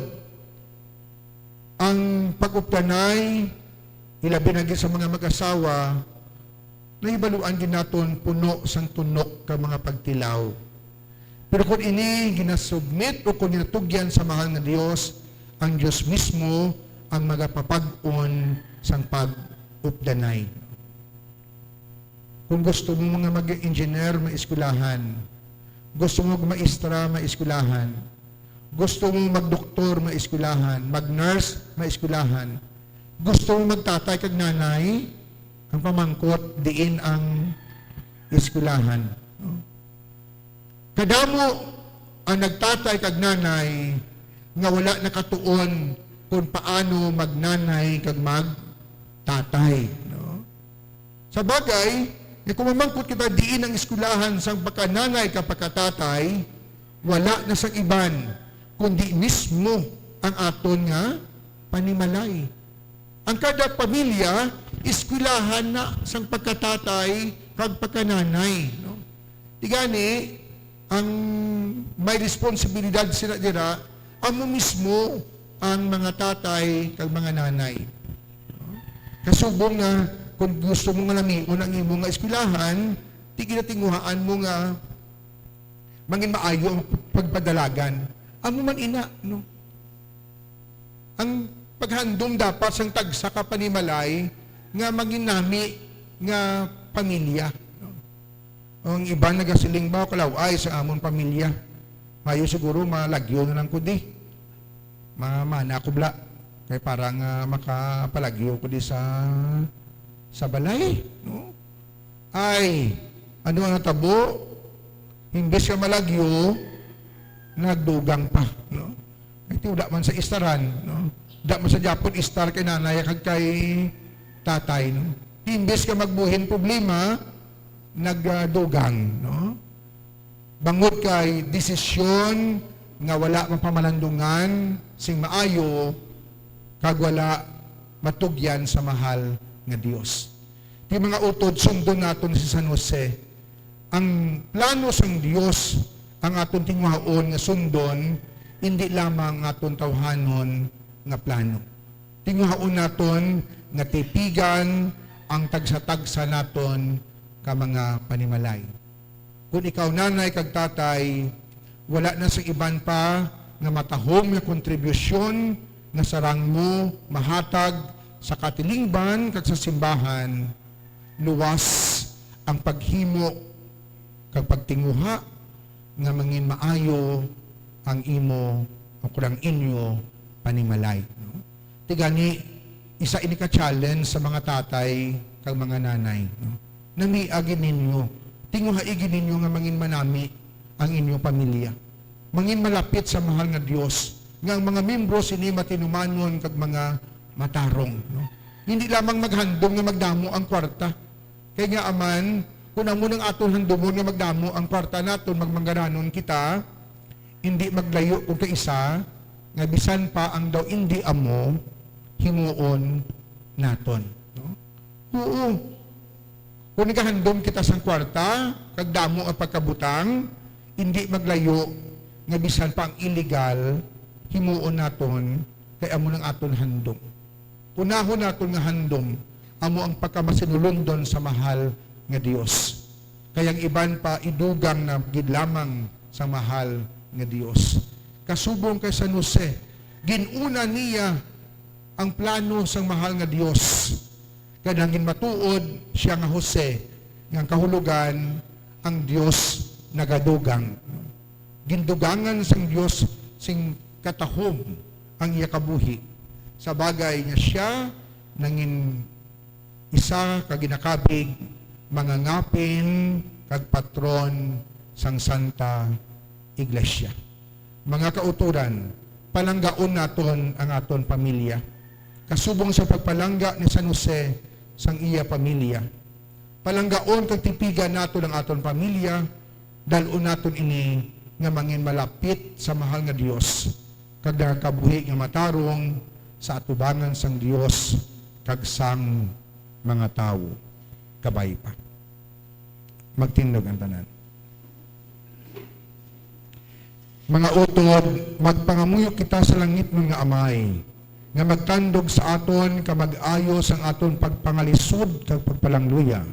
ang pag-updanay, ilabi na gid sa mga mag-asawa, nahibaluan gid naton puno sang tunok ka mga pagtilaw. Pero kon ini ginasubmit o kon ginatugyan sa mahal nga Dios, ang Dios mismo ang magapapag-on sang pag-updanay. Kung gusto mo nga mag-engineer, maeskwelahan. Gusto mo maestra, maeskwelahan. Gusto mo magdoktor, maeskwelahan. Mag-nurse, maeskwelahan. Gusto mo magtatay kag nanay, ang pamangkot, diin ang eskwelahan, no? Kadamo ang nagtatay kag nanay nga wala nakatuon kung paano magnanay kag magtatay, no? Sa bagay, nga kung mamangkot kita diin ang eskwelahan sang pagkananay kag pagkatatay, wala na sang iban, kundi mismo ang aton nga panimalay. Ang kada pamilya, eskwelahan na sang pagkatatay kag pagkananay, no? Ti gani, ang may responsibilidad sila dira, amo mismo ang mga tatay kag mga nanay. Kasubong nga, kung gusto mo nga lamion ang imo nga eskwelahan, ti ginatinguhaan mo nga mangin maayo ang pagpadalagan. Amo man ina, no? Ang paghandom dapat sang tagsa ka panimalay nga manginami nga pamilya, no? Ang iban nagasiling ba, "Kalaw-ay sa amon pamilya. Mayo siguro malagyo na lang ko di. Mamana ko bla. Kay para nga makapalagyo ko di sa, sa balay," no? Ay, ano ang natabo? Imbes nga malagyo, nagdugang pa, no? Kay ti wala man sa istaran, no? Wala man sa Japon istar kay nanay kag kay tatay, no? Imbes nga magbuhin problema, nagdugang, no? Bangod kay desisyon nga wala mapamalandungan sing maayo kag wala matugyan sa mahal nga Dios. Ti mga utod, sundon naton si San Jose. Ang plano sang Dios ang aton tinguhaon nga sundon, indi lamang ang aton tawhanon nga plano. Tinguhaon naton nga tipigan ang tagsa-tagsa naton ka mga panimalay. Kon ikaw, nanay kag tatay, wala na sa iban pa nga matahom nga kontribusyon nga sarang mo mahatag sa katilingban kag sa simbahan, luwas ang paghimo kag pagtinguha nga mangin maayo ang imo o kurang inyo panimalay, no? Ti gani, isa ini ka challenge sa mga tatay kag mga nanay, no? Namia gid ninyo, tinguhai gid ninyo nga mangin manami ang inyong pamilya. Mangin malapit sa mahal nga Dios, nga ang mga miyembro sini matinumanon kag mga matarong, no? Hindi lamang maghandom nga magdamo ang kwarta. Kay nga aman, kun amo nang aton handumon nga magdamo ang kwarta naton, magmanggaranon kita, hindi maglayo kung kaisa nga bisan pa ang daw indi amo himuon naton, no? Oo. Kung nagahandom kita sang kwarta, kag damo ang pagkabutang, indi maglayo nga bisan pa ang illegal, himuon naton, kay amo nang aton handom. Unahon naton nga handom amo ang pagkamasinulundon sa mahal nga Dios. Kay ang iban pa idugang na gid lamang sa mahal nga Dios. Kasubong kay San Jose, gin-una niya ang plano sang mahal nga Dios. Kay nangin matuod sia nga Jose, nga ang kahulogan, ang Dios nagadugang. Gindugangan sang Dios sing katahom ang iya kabuhi, sa bagay nga sia nangin isa ka ginakabig, mangangapin, kag patron sang Santa Iglesia. Mga kautoran, palanggaon naton ang aton pamilya. Kasubong sa pagpalangga ni San Jose sang iya pamilya, palanggaon kag tipigan naton ang aton pamilya, dal-on naton ini nga mangin malapit sa mahal nga Dios, kag nagakabuhi nga matarong sa atubangan sang Dios kag sang mga tawo. Kabay pa. Magtindog ang tanan. Mga utod, magpangamuyo kita sa langitnon nga Amay, nga magtandog sa aton kag mag-ayo sang aton pagpangalisod kag pagpalangluya.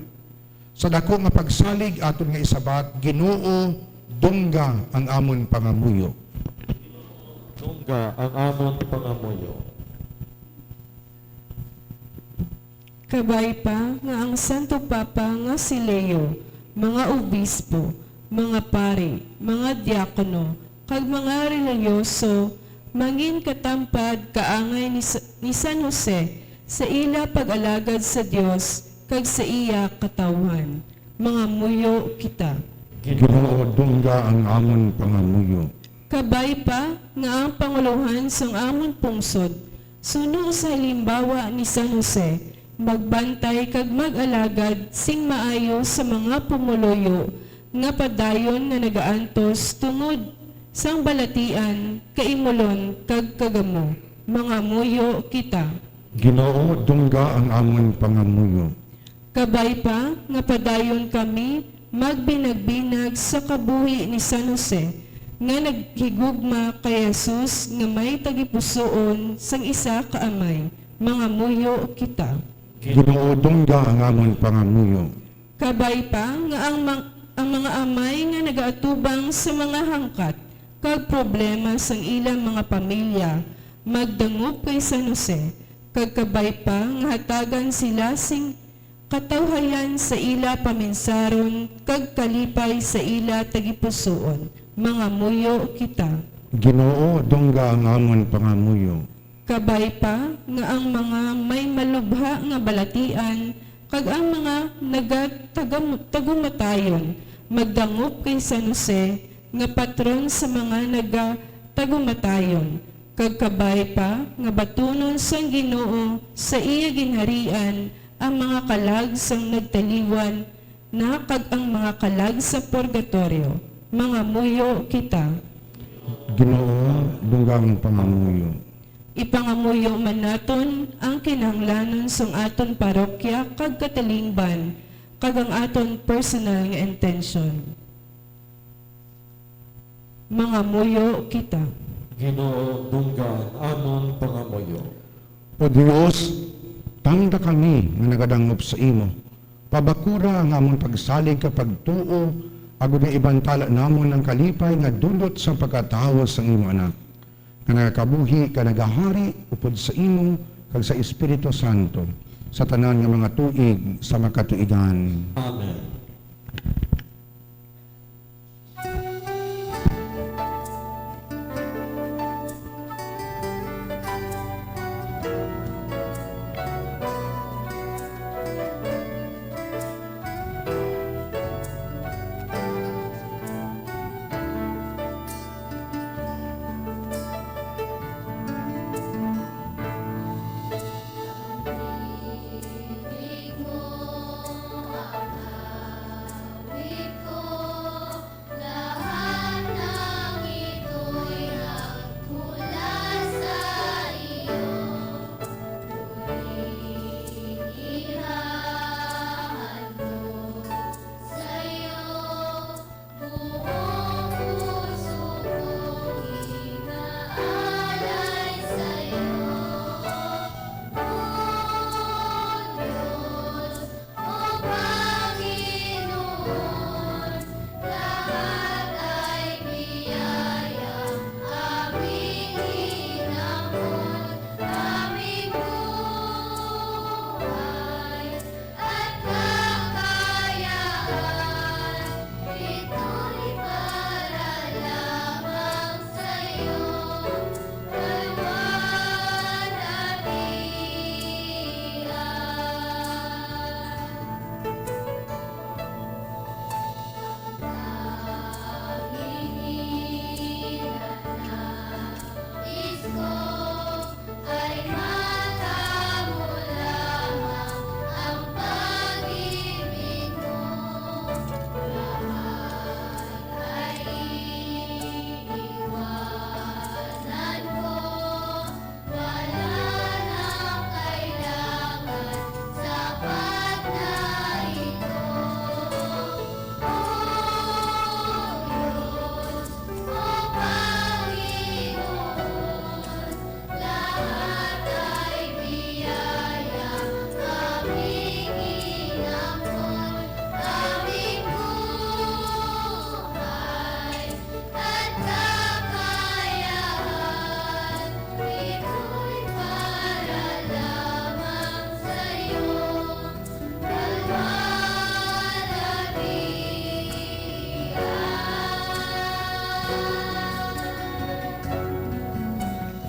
Sa daku nga pagsalig aton nga isabat, Ginoo, dungga ang amon pangamuyo. Dungga ang amon pangamuyo. Kabay pa nga ang Santo Papa nga si Leo, mga obispo, mga pari, mga diakono, kag mga relihiyoso mangin katampad kaangay ni Sa-, ni San Jose sa ila pag-alagad sa Dios kag sa iya katawhan. Mangamuyo kita. Ginoo, dungga ang amon pangamuyo. Kabay pa nga ang pangulohan sang amon pungsod, suno sa halimbawa ni San Jose, magbantay kag mag-alagad sing maayo sa mga pumuluyo nga padayon nga nagaantos tungod sang balatian, kaimulon, kag kagamo. Mangamuyo kita. Ginoo, dungga ang amon pangamuyo. Kabay pa nga padayon kami magbinagbinag sa kabuhi ni San Jose nga naghigugma kay Jesus nga may tagipusoon sang isa ka Amay. Mangamuyo kita. Ginoo, dungga ang amon pangamuyo. Kabay pa nga ang mang-, ang mga amay nga nagaatubang sa mga hangkat kag problema sang ilang mga pamilya magdangop kay San Jose, kag kabay pa nga hatagan sila sing katawhayan sa ila paminsaron kag kalipay sa ila tagipusoon. Mangamuyo kita. Ginoo, dungga ang amon pangamuyo. Kabay pa nga ang mga may malubha nga balatian kag ang mga nagatagam-, tagumatayon magdangop kay San Jose nga patron sa mga nagatagumatayon, kag kabay pa nga batunon sang Ginoo sa iya ginharian ang mga kalag sang nagtaliwan na kag ang mga kalag sa purgatorio. Mangamuyo kita. Ginoo, dungga ang pangamuyo. Ipangamuyo man naton ang kinahanglanon sang aton parokya kag katilingban, kag ang aton personal nga intensyon. Mangamuyo kita. Ginoo, dungga ang amon pangamuyo. O Dios, tangda kami nga nagadangop sa imo. Pabakura ang amon pagsalig kag pagtuo, agod nga ibantala namon ang kalipay nga dulot sang pagkatawo sang imo Anak, nga nagakabuhi kag nagahari upod sa imo kag sa Espiritu Santo sa tanan nga mga tuig sa mga katuigan. Amen. Lahat ng ito'y nagmula sa iyo, muling ihahandog sa iyo. Buong puso kong inaalay sa iyo, O Diyos. O Panginoon, lahat ay biyaya, aming hinamon, aming buhay at kakayaan, ito'y para lamang sa iyo. Wala na kailangan, sapat na ito. O Diyos, o Panginoon, lahat ay biyaya, aming hinamon, aming buhay. At kakayaan, ito'y para lamang sa iyo, kalwalatian.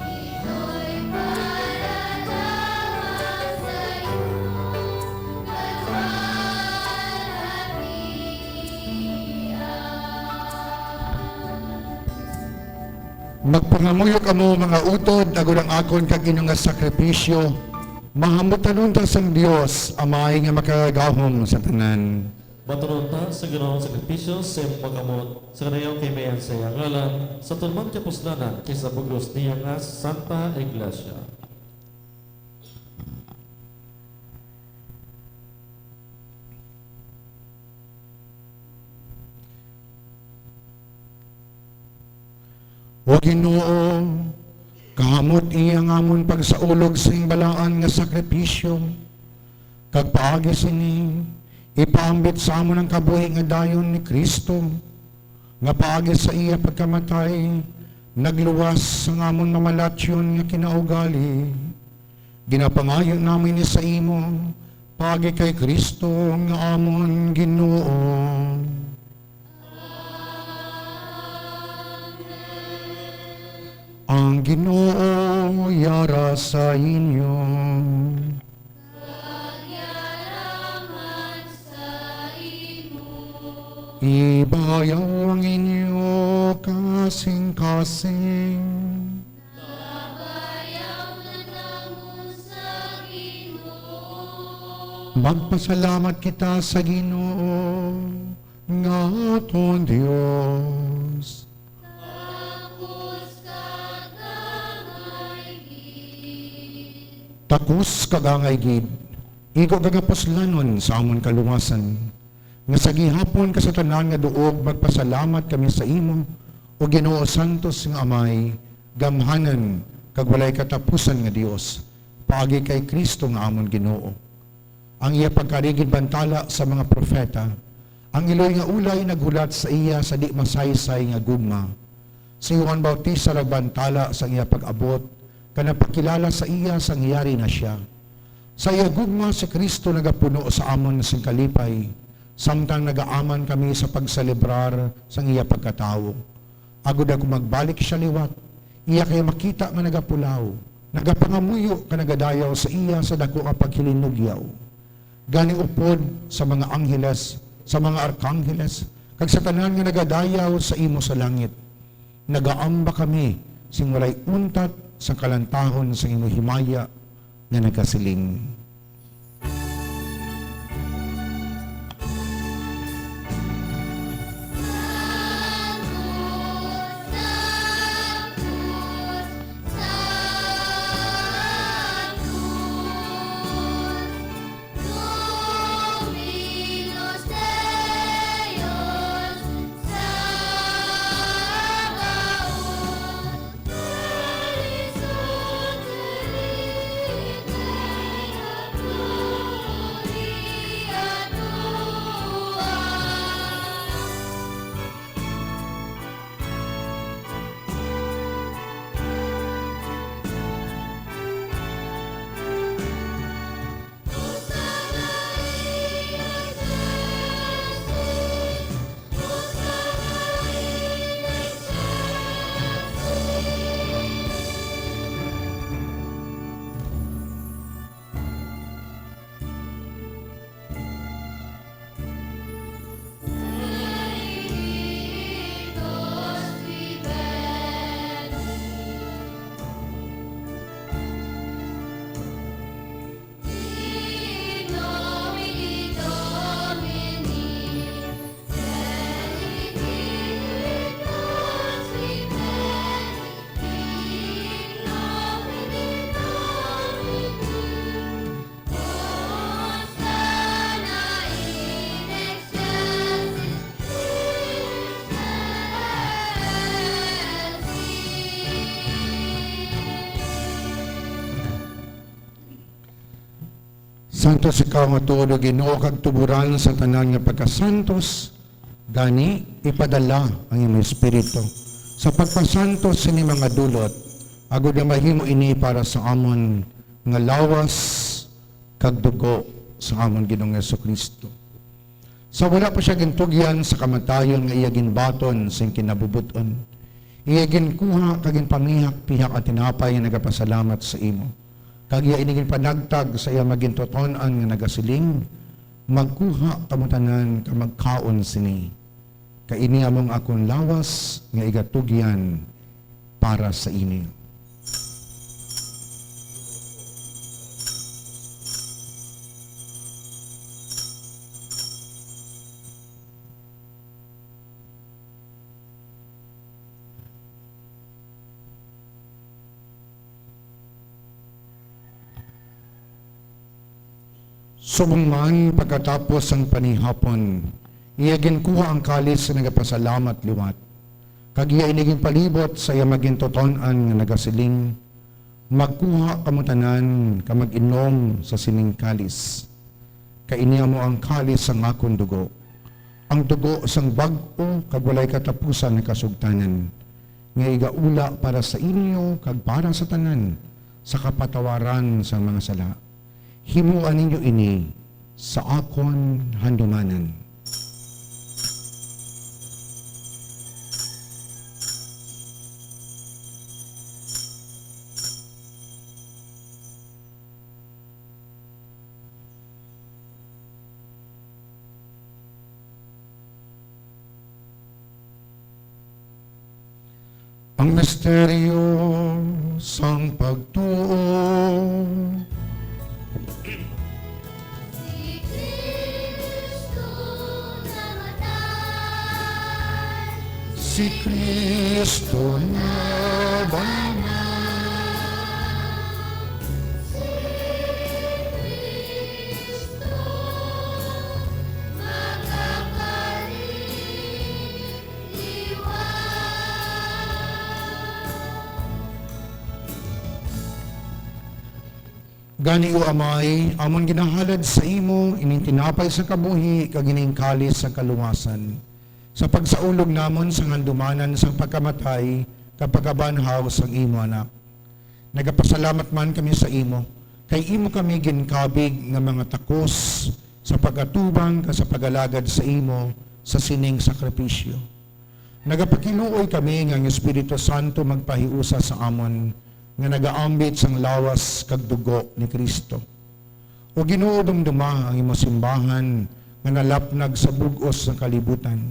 Ito'y para lamang sa iyo, kalwalatian. Magpangamuyo kamo, mga utod, agod ang akon kag inyo nga sakripisyo mahamutanon ta sang Dios Amay nga makagagahom sa tanan. Batunon ta sa Ginoo ang sakripisyo sa imo pagkamot, sa kanayaw kay mayan sa iya ngalan, sa aton man kapuslanan, kay sa bug-os niya nga Santa Iglesia. O Ginoo, kahamot-i ang amon pagsaulog sing balaan nga sakripisyo, kag paagi sini, ipaambit sa amon ang kabuhi nga dayon ni Cristo, nga paagi sa iya pagkamatay, nagluwas ang amon mamalatyon nga kinaugali. Ginapangayo namin ini sa imo, paagi kay Cristo nga amon Ginoo. Ang Ginoo yara sa inyo. Ibayaw ang inyo kasing-kasing. Magpasalamat kita sa Ginoo, nga Aton Dios. Takos kag angay gid, igo kag kapuslanon sa amon kaluwasan, nga sa gihapon kag sa tanan nga duog magpasalamat kami sa imo, O Ginoo, santos nga Amay, gamhanan kag walay katapusan nga Dios, paagi kay Cristo nga amon Ginoo. Ang iya pagkari ginbantala sa mga propeta, ang iloy nga ulay naghulat sa iya sa di masaysay nga gugma. Si Juan Bautista nagbantala sang iya pag-abot, kag nagpakilala sa iya sang yari na sia. Sa iya gugma si Cristo nagapuno sa amon sing kalipay, samtang nagaaman kami sa pagselebrar sang iya pagkatawo. Agod ako magbalik sia liwat, iya kay makita nga nagapulaw, nagapangamuyo kag nagadayaw sa iya sa daku nga paghilinugyaw. Gani upod sa mga angheles, sa mga arkangeles, kag sa tanan nga nagadayaw sa imo sa langit, nagaamba kami sing walay untat sang kalantahon sang imo himaya nga nagasiling. Santos ikaw nga tuod, O Ginoo, kag tuboran sa tanan nga pagkasantos. Gani, ipadala ang imong Espiritu sa pagpasantos sini mga dulot, agod nga mahimo ini para sa amon nga lawas kag dugo sa amon Ginoong Jesu-Cristo. Sa wala pa sia gintugyan sa kamatayon nga iya ginbaton sing kinabubot-on, iya ginkuha kag ginpamihak-pihak ang tinapay nga nagapasalamat sa imo, kag iya ini ginpanagtag sa iya magintuton-an nga nagasiling, "Magkuha kamo tanan kag magkaon sini, kay ini amo ang akon lawas nga igatugyan para sa inyo." Subong man, pagkatapos sang panihapon, iya ginkuha ang kalis nga nagapasalamat liwat, kag iya ini ginpalibot sa iya magintuton-an nga nagasiling, "Magkuha kamo tanan kag mag-inom sa sining kalis, kay ini amo ang kalis sang akon dugo, ang dugo sang bag-o kag walay katapusan nga kasugtanan, nga igaula para sa inyo kag para sa tanan sa kapatawaran sang mga sala. Himoa ninyo ini sa akon handumanan." Ang misteryo sang pagtuo. Si Cristo namatay. Si Kristo na ba? Gani, O Amay, amon ginahalad sa imo ining tinapay sa kabuhi kag ining kalis sa kaluwasan, sa pagsaulog namon sang handumanan sang pagkamatay kag pagkabanhaw sang imo Anak. Nagapasalamat man kami sa imo, kay imo kami ginkabig nga mga takos sa pag-atubang kag sa pag-alagad sa imo sa sining sakripisyo. Nagapakiluoy kami nga ang Espiritu Santo magpahiusa sa amon nga nagaambit sang lawas kag dugo ni Cristo. O Ginoo, dumduma ang imo simbahan nga nalapnag sa bug-os nga kalibutan.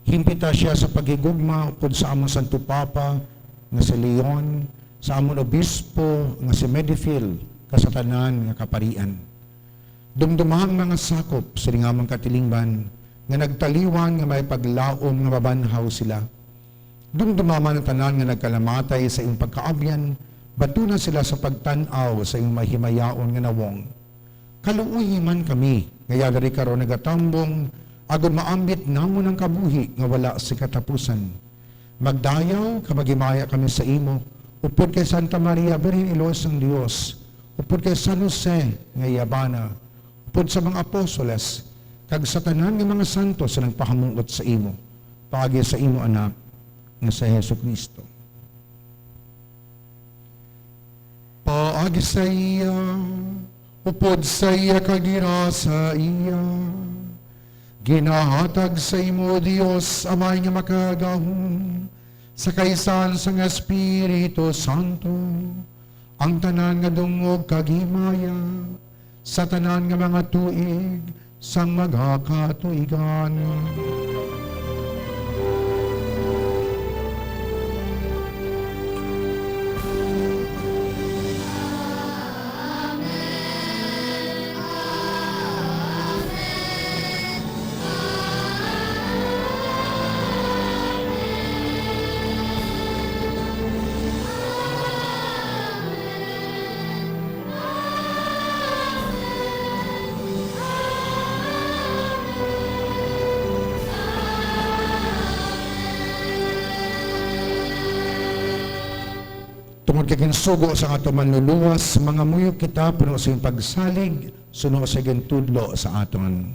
Himpita sia sa paghigugma upod sa amon Santo Papa nga si Leon, sa amon Obispo nga si Medifil, kag sa tanan nga kaparian. Dumduma ang mga sakop sining amon katilingban nga nagtaliwan nga may paglaom nga mabanhaw sila. Dumduma man ang tanan nga nagkalamatay sa iyang pagkaabyan, batuna sila sa pagtan-aw sa iyang mahimayaon nga nawong. Kaluoyi man kami nga yadari karon nagatambong, agod maambit namon ang kabuhi nga wala sing katapusan. Magdayaw kag maghimaya kami sa imo, upod kay Santa Maria, Birhen Iloy sang Dios, upod kay San Jose nga iya bana, upod sa mga apostoles, kag sa tanan nga mga santos nga nagpahamuot sa imo, paagi sa imo Anak nga si Jesu-Cristo. Paagi sa iya, upod sa iya, kag dira sa iya, ginahatag sa imo, Dios Amay nga Makagagahom, sa kaisahan sang Espiritu Santo, ang tanan nga dungog kag himaya sa tanan nga mga tuig sang magakatuigan. Tungod kay ginsugo sang aton Manluluwas, mangamuyo kita puno sing pagsalig suno sa gintudlo sa aton.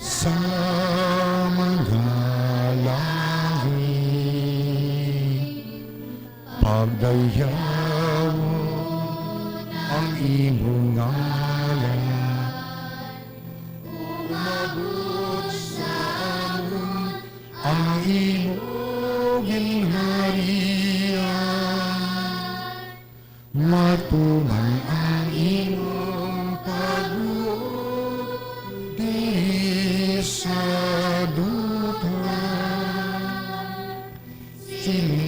Sa mga langit, pagdayawon ang imong ngalan. Umabot sa amon ang imong ginharian. Matuman ang imong pagbuot diri sa duta, siling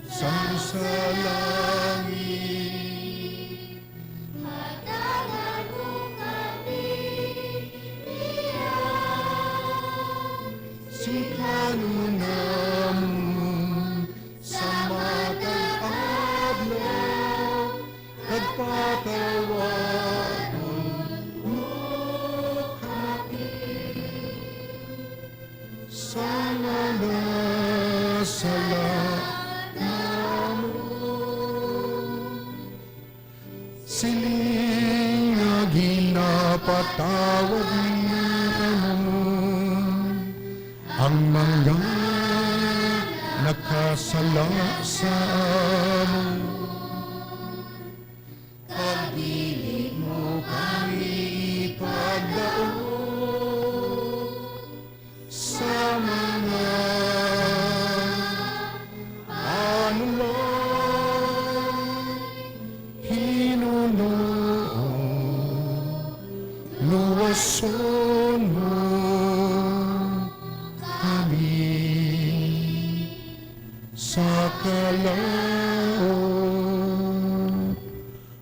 sang sa langit. Hatagan mo kami niya sing kanon namon sa matag adlaw, kag patawagon mo kami sa mga sala namon. Siling nga ginapatawad namon ang mga nakasala sa amon. Kag dili mo kami ipagdaog sa mga anulan, hinunoo luwason mo kami. sa kalaut.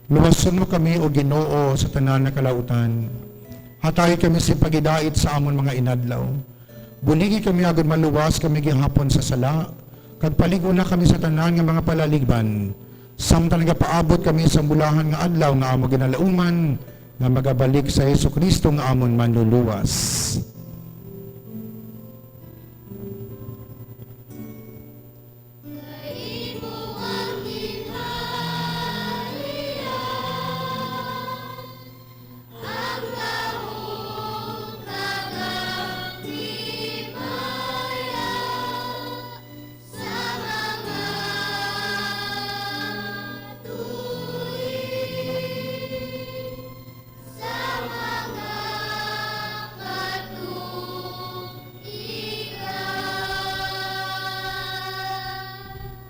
Luwason mo kami, O Ginoo, sa tanan nga kalautan. Hatagi kami sing pagidait sa amon mga inadlaw. Buligi kami agod maluwas kami gihapon sa sala, kag palig-ona kami sa tanan nga mga palaligban, samtang nagapaabot kami sa bulahan nga adlaw nga amon ginalauman, nga magabalik sa Jesu-Cristo nga amon Manluluwas.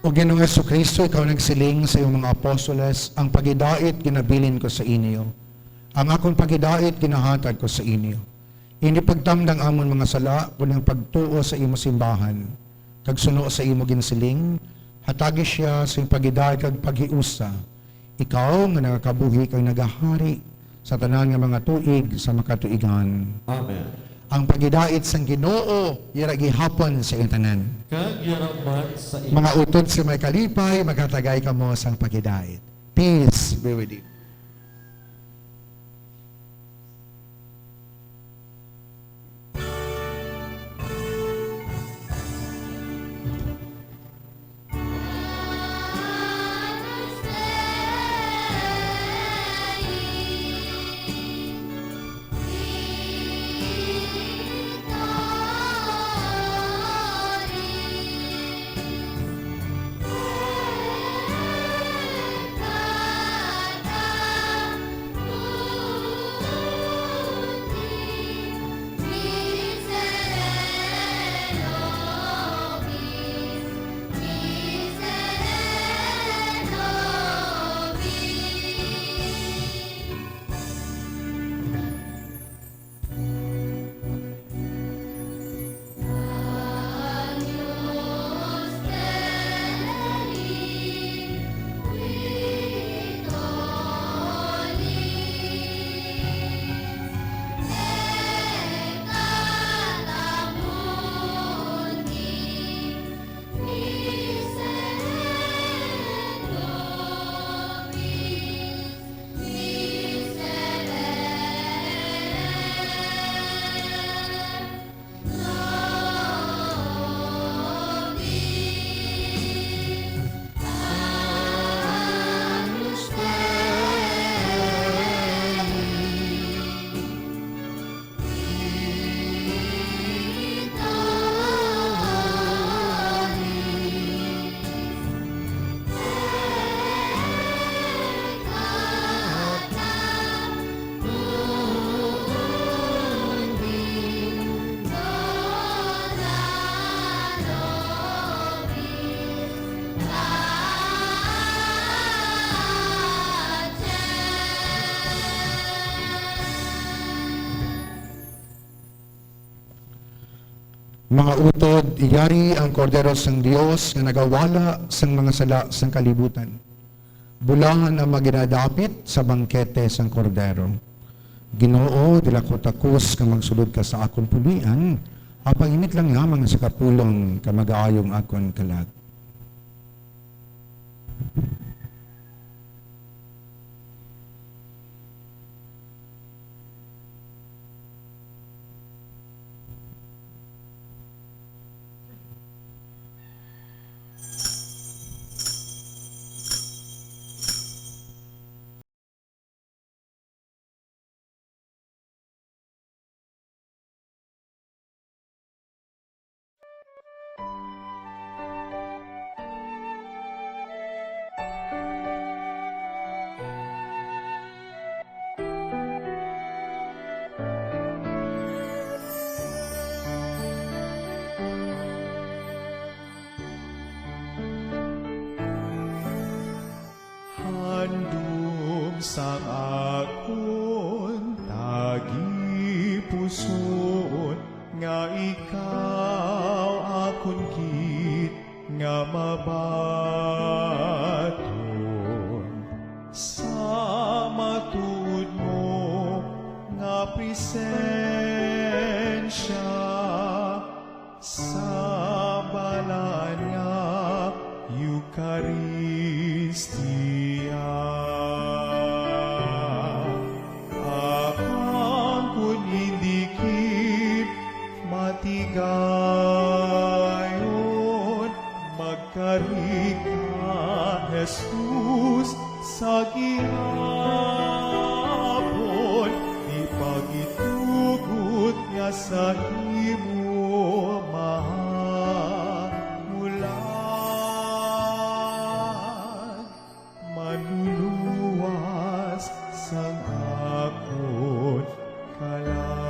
O Ginoong Jesu-Cristo, ikaw nagsiling sa iyong mga apostoles, "Ang pagidait ginabilin ko sa inyo, ang akon pagidait ginahatag ko sa inyo." Indi pagtamda ang amon mga sala, kundi ang pagtuo sa imo simbahan, kag suno sa imo ginsiling, hatagi sia sing pagidait kag paghiusa, ikaw nga nagakabuhi kag nagahari sa tanan nga mga tuig sa makatuigan. Amen. Ang pagidait sang Ginoo yara gihapon sa inyo tanan. Kag yara man sa inyo. Mga utod sa may kalipay, maghatagay kamo sang pagidait. Peace be with you. Mga utod, yari ang Kordero sang Dios nga nagawala sang mga sala sang kalibutan. Bulahan ang mga ginadapit sa bangkete sang Kordero. Ginoo, dili ako takos nga magsulod ka sa akon puloy-an, apang imit lang lamang sa kapulong ka magaayong akon kalag. Handom sang akon tagipusoon nga ikaw akon gid nga mabaton sa matuod mo nga presensya sa balaan nga Eukaristia. Apan kon hindi gid matigayon, magkari ka, Jesus, sa gihapon, di pagitugot nga sa imo mahamulan manluluwas sang akon kalag.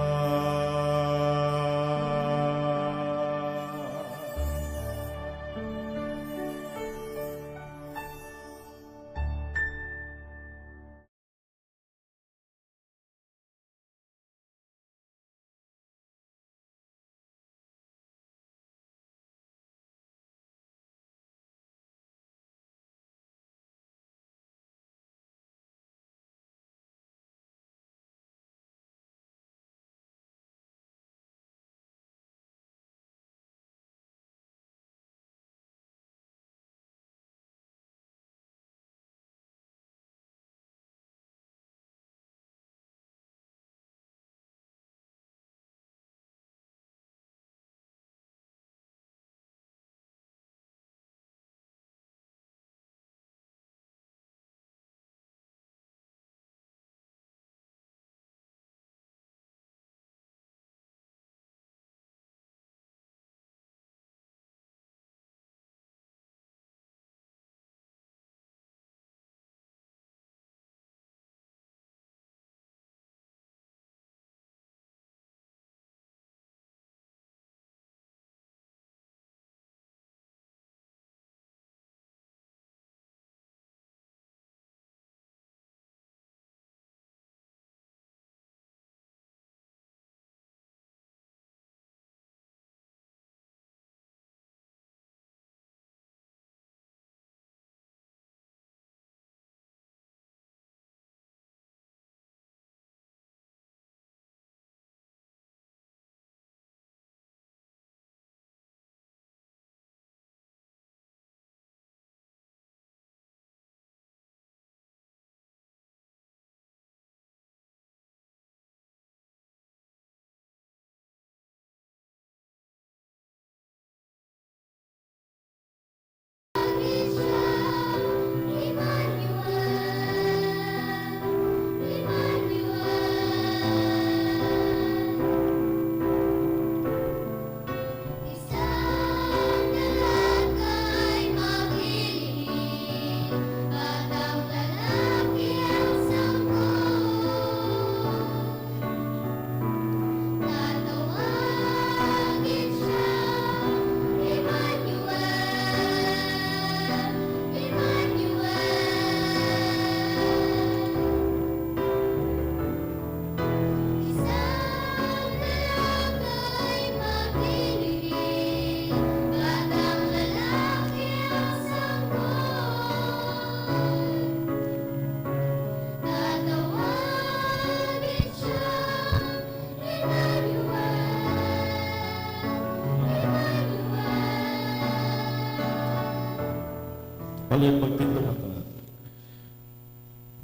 Palihog magtindog ang tanan.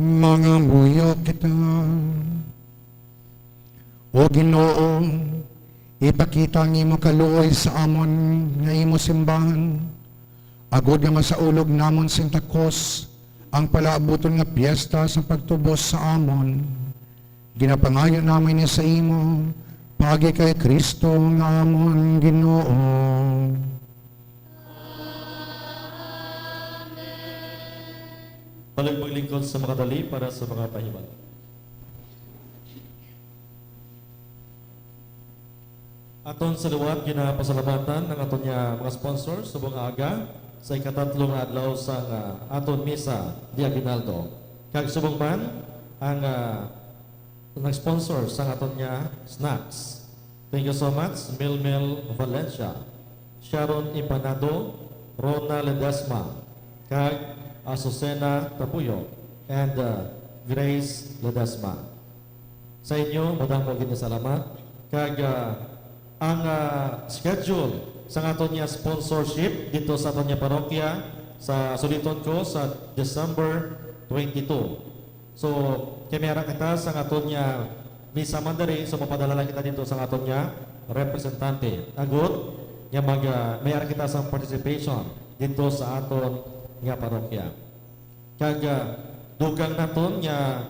Mangamuyo kita. O Ginoo, ipakita ang imo kaluoy sa amon nga imo simbahan, agod nga masaulog namon sing takos ang palaabuton nga piyesta sang pagtubos sa amon. Ginapangayo namon ini sa imo, paagi kay Cristo nga amon Ginoo. Palihog maglingkod sa makadali para sa mga pahibalo. Aton sa liwat ginapasalamatan ang aton nga mga sponsor subong aga sa ikatatlo nga adlaw sang, ah, aton misa di aguinaldo. Kag subong man ang, ah, nag-sponsor sang aton nga snacks. Thank you so much, Milmel Valencia, Sharon Impanado, Rona Ledesma, kag Azucena Tapuyo, and, uh, Grace Ledesma. Sa inyo, madamo gid nga salamat. Kag, ah, ang, ah, schedule sa aton nga sponsorship dito sa aton nga parokya, sa suliton ko, sa December twenty-two. So, kay may ara kita sa aton nga misa man diri, so mapadala lang kita dito sa aton nga representante. Agud nga mag, ah, may ara kita sa participation dito sa aton nga parokya. Kag, ah, dugang naton nga,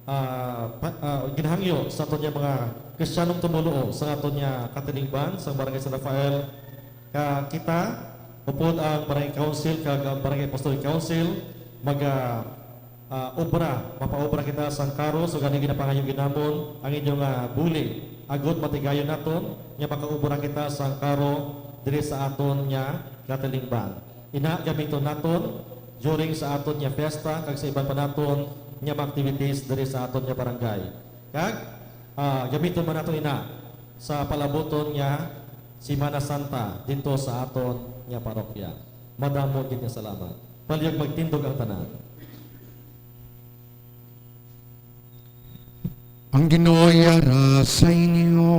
ah, pa, ah, ginhangyo sa aton nga mga Kristiyanong tumuluo sa aton nga katilingban sa Barangay San Rafael. Ka kita, upod ang Barangay Council kag ang Barangay Apostolic Council, mag, ah, ah, obra, mapaobra kita sang karo, so gani ginapangayo ginamon ang inyong, ah, buli. Agud matigayon naton nga makaobra kita sang karo diri sa aton nga katilingban. Ina, gamiton naton during sa aton nga fiesta kag sa iban pa naton nga mga activities diri sa aton nga barangay. Kag, ah, gamiton man naton ina sa palabuton nga Semana Santa dito sa aton nga parokya. Madamo gid nga salamat. Palihog magtindog ang tanan. Ang Ginoo yara sa inyo.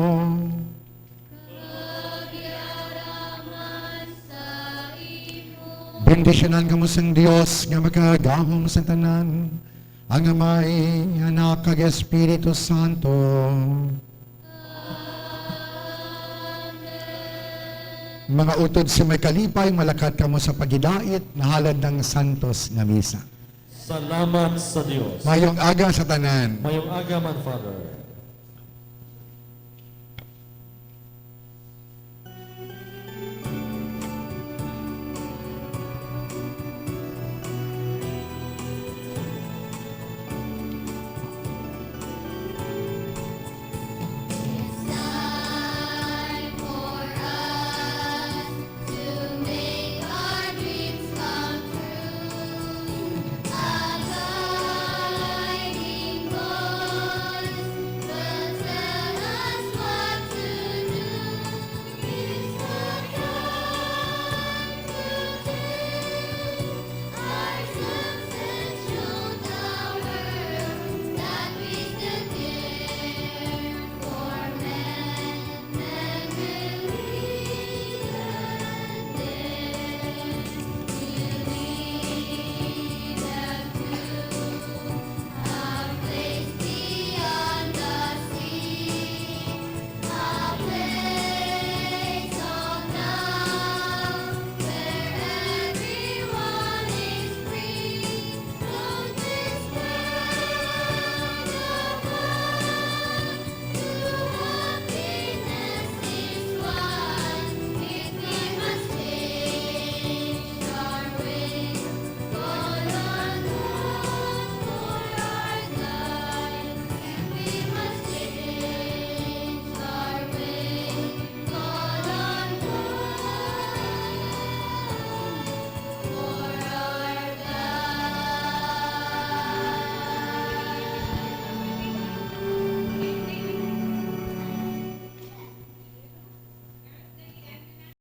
Bendisyonan kamo sang Dios nga makagahom sa tanan, ang Amay, Anak, kag Espiritu Santo. Mga utod sa may kalipay, malakat kamo sa paghidait, nahalad ng santos nga misa. Salamat sa Dios. Mayong aga sa tanan. Mayong aga man, Father.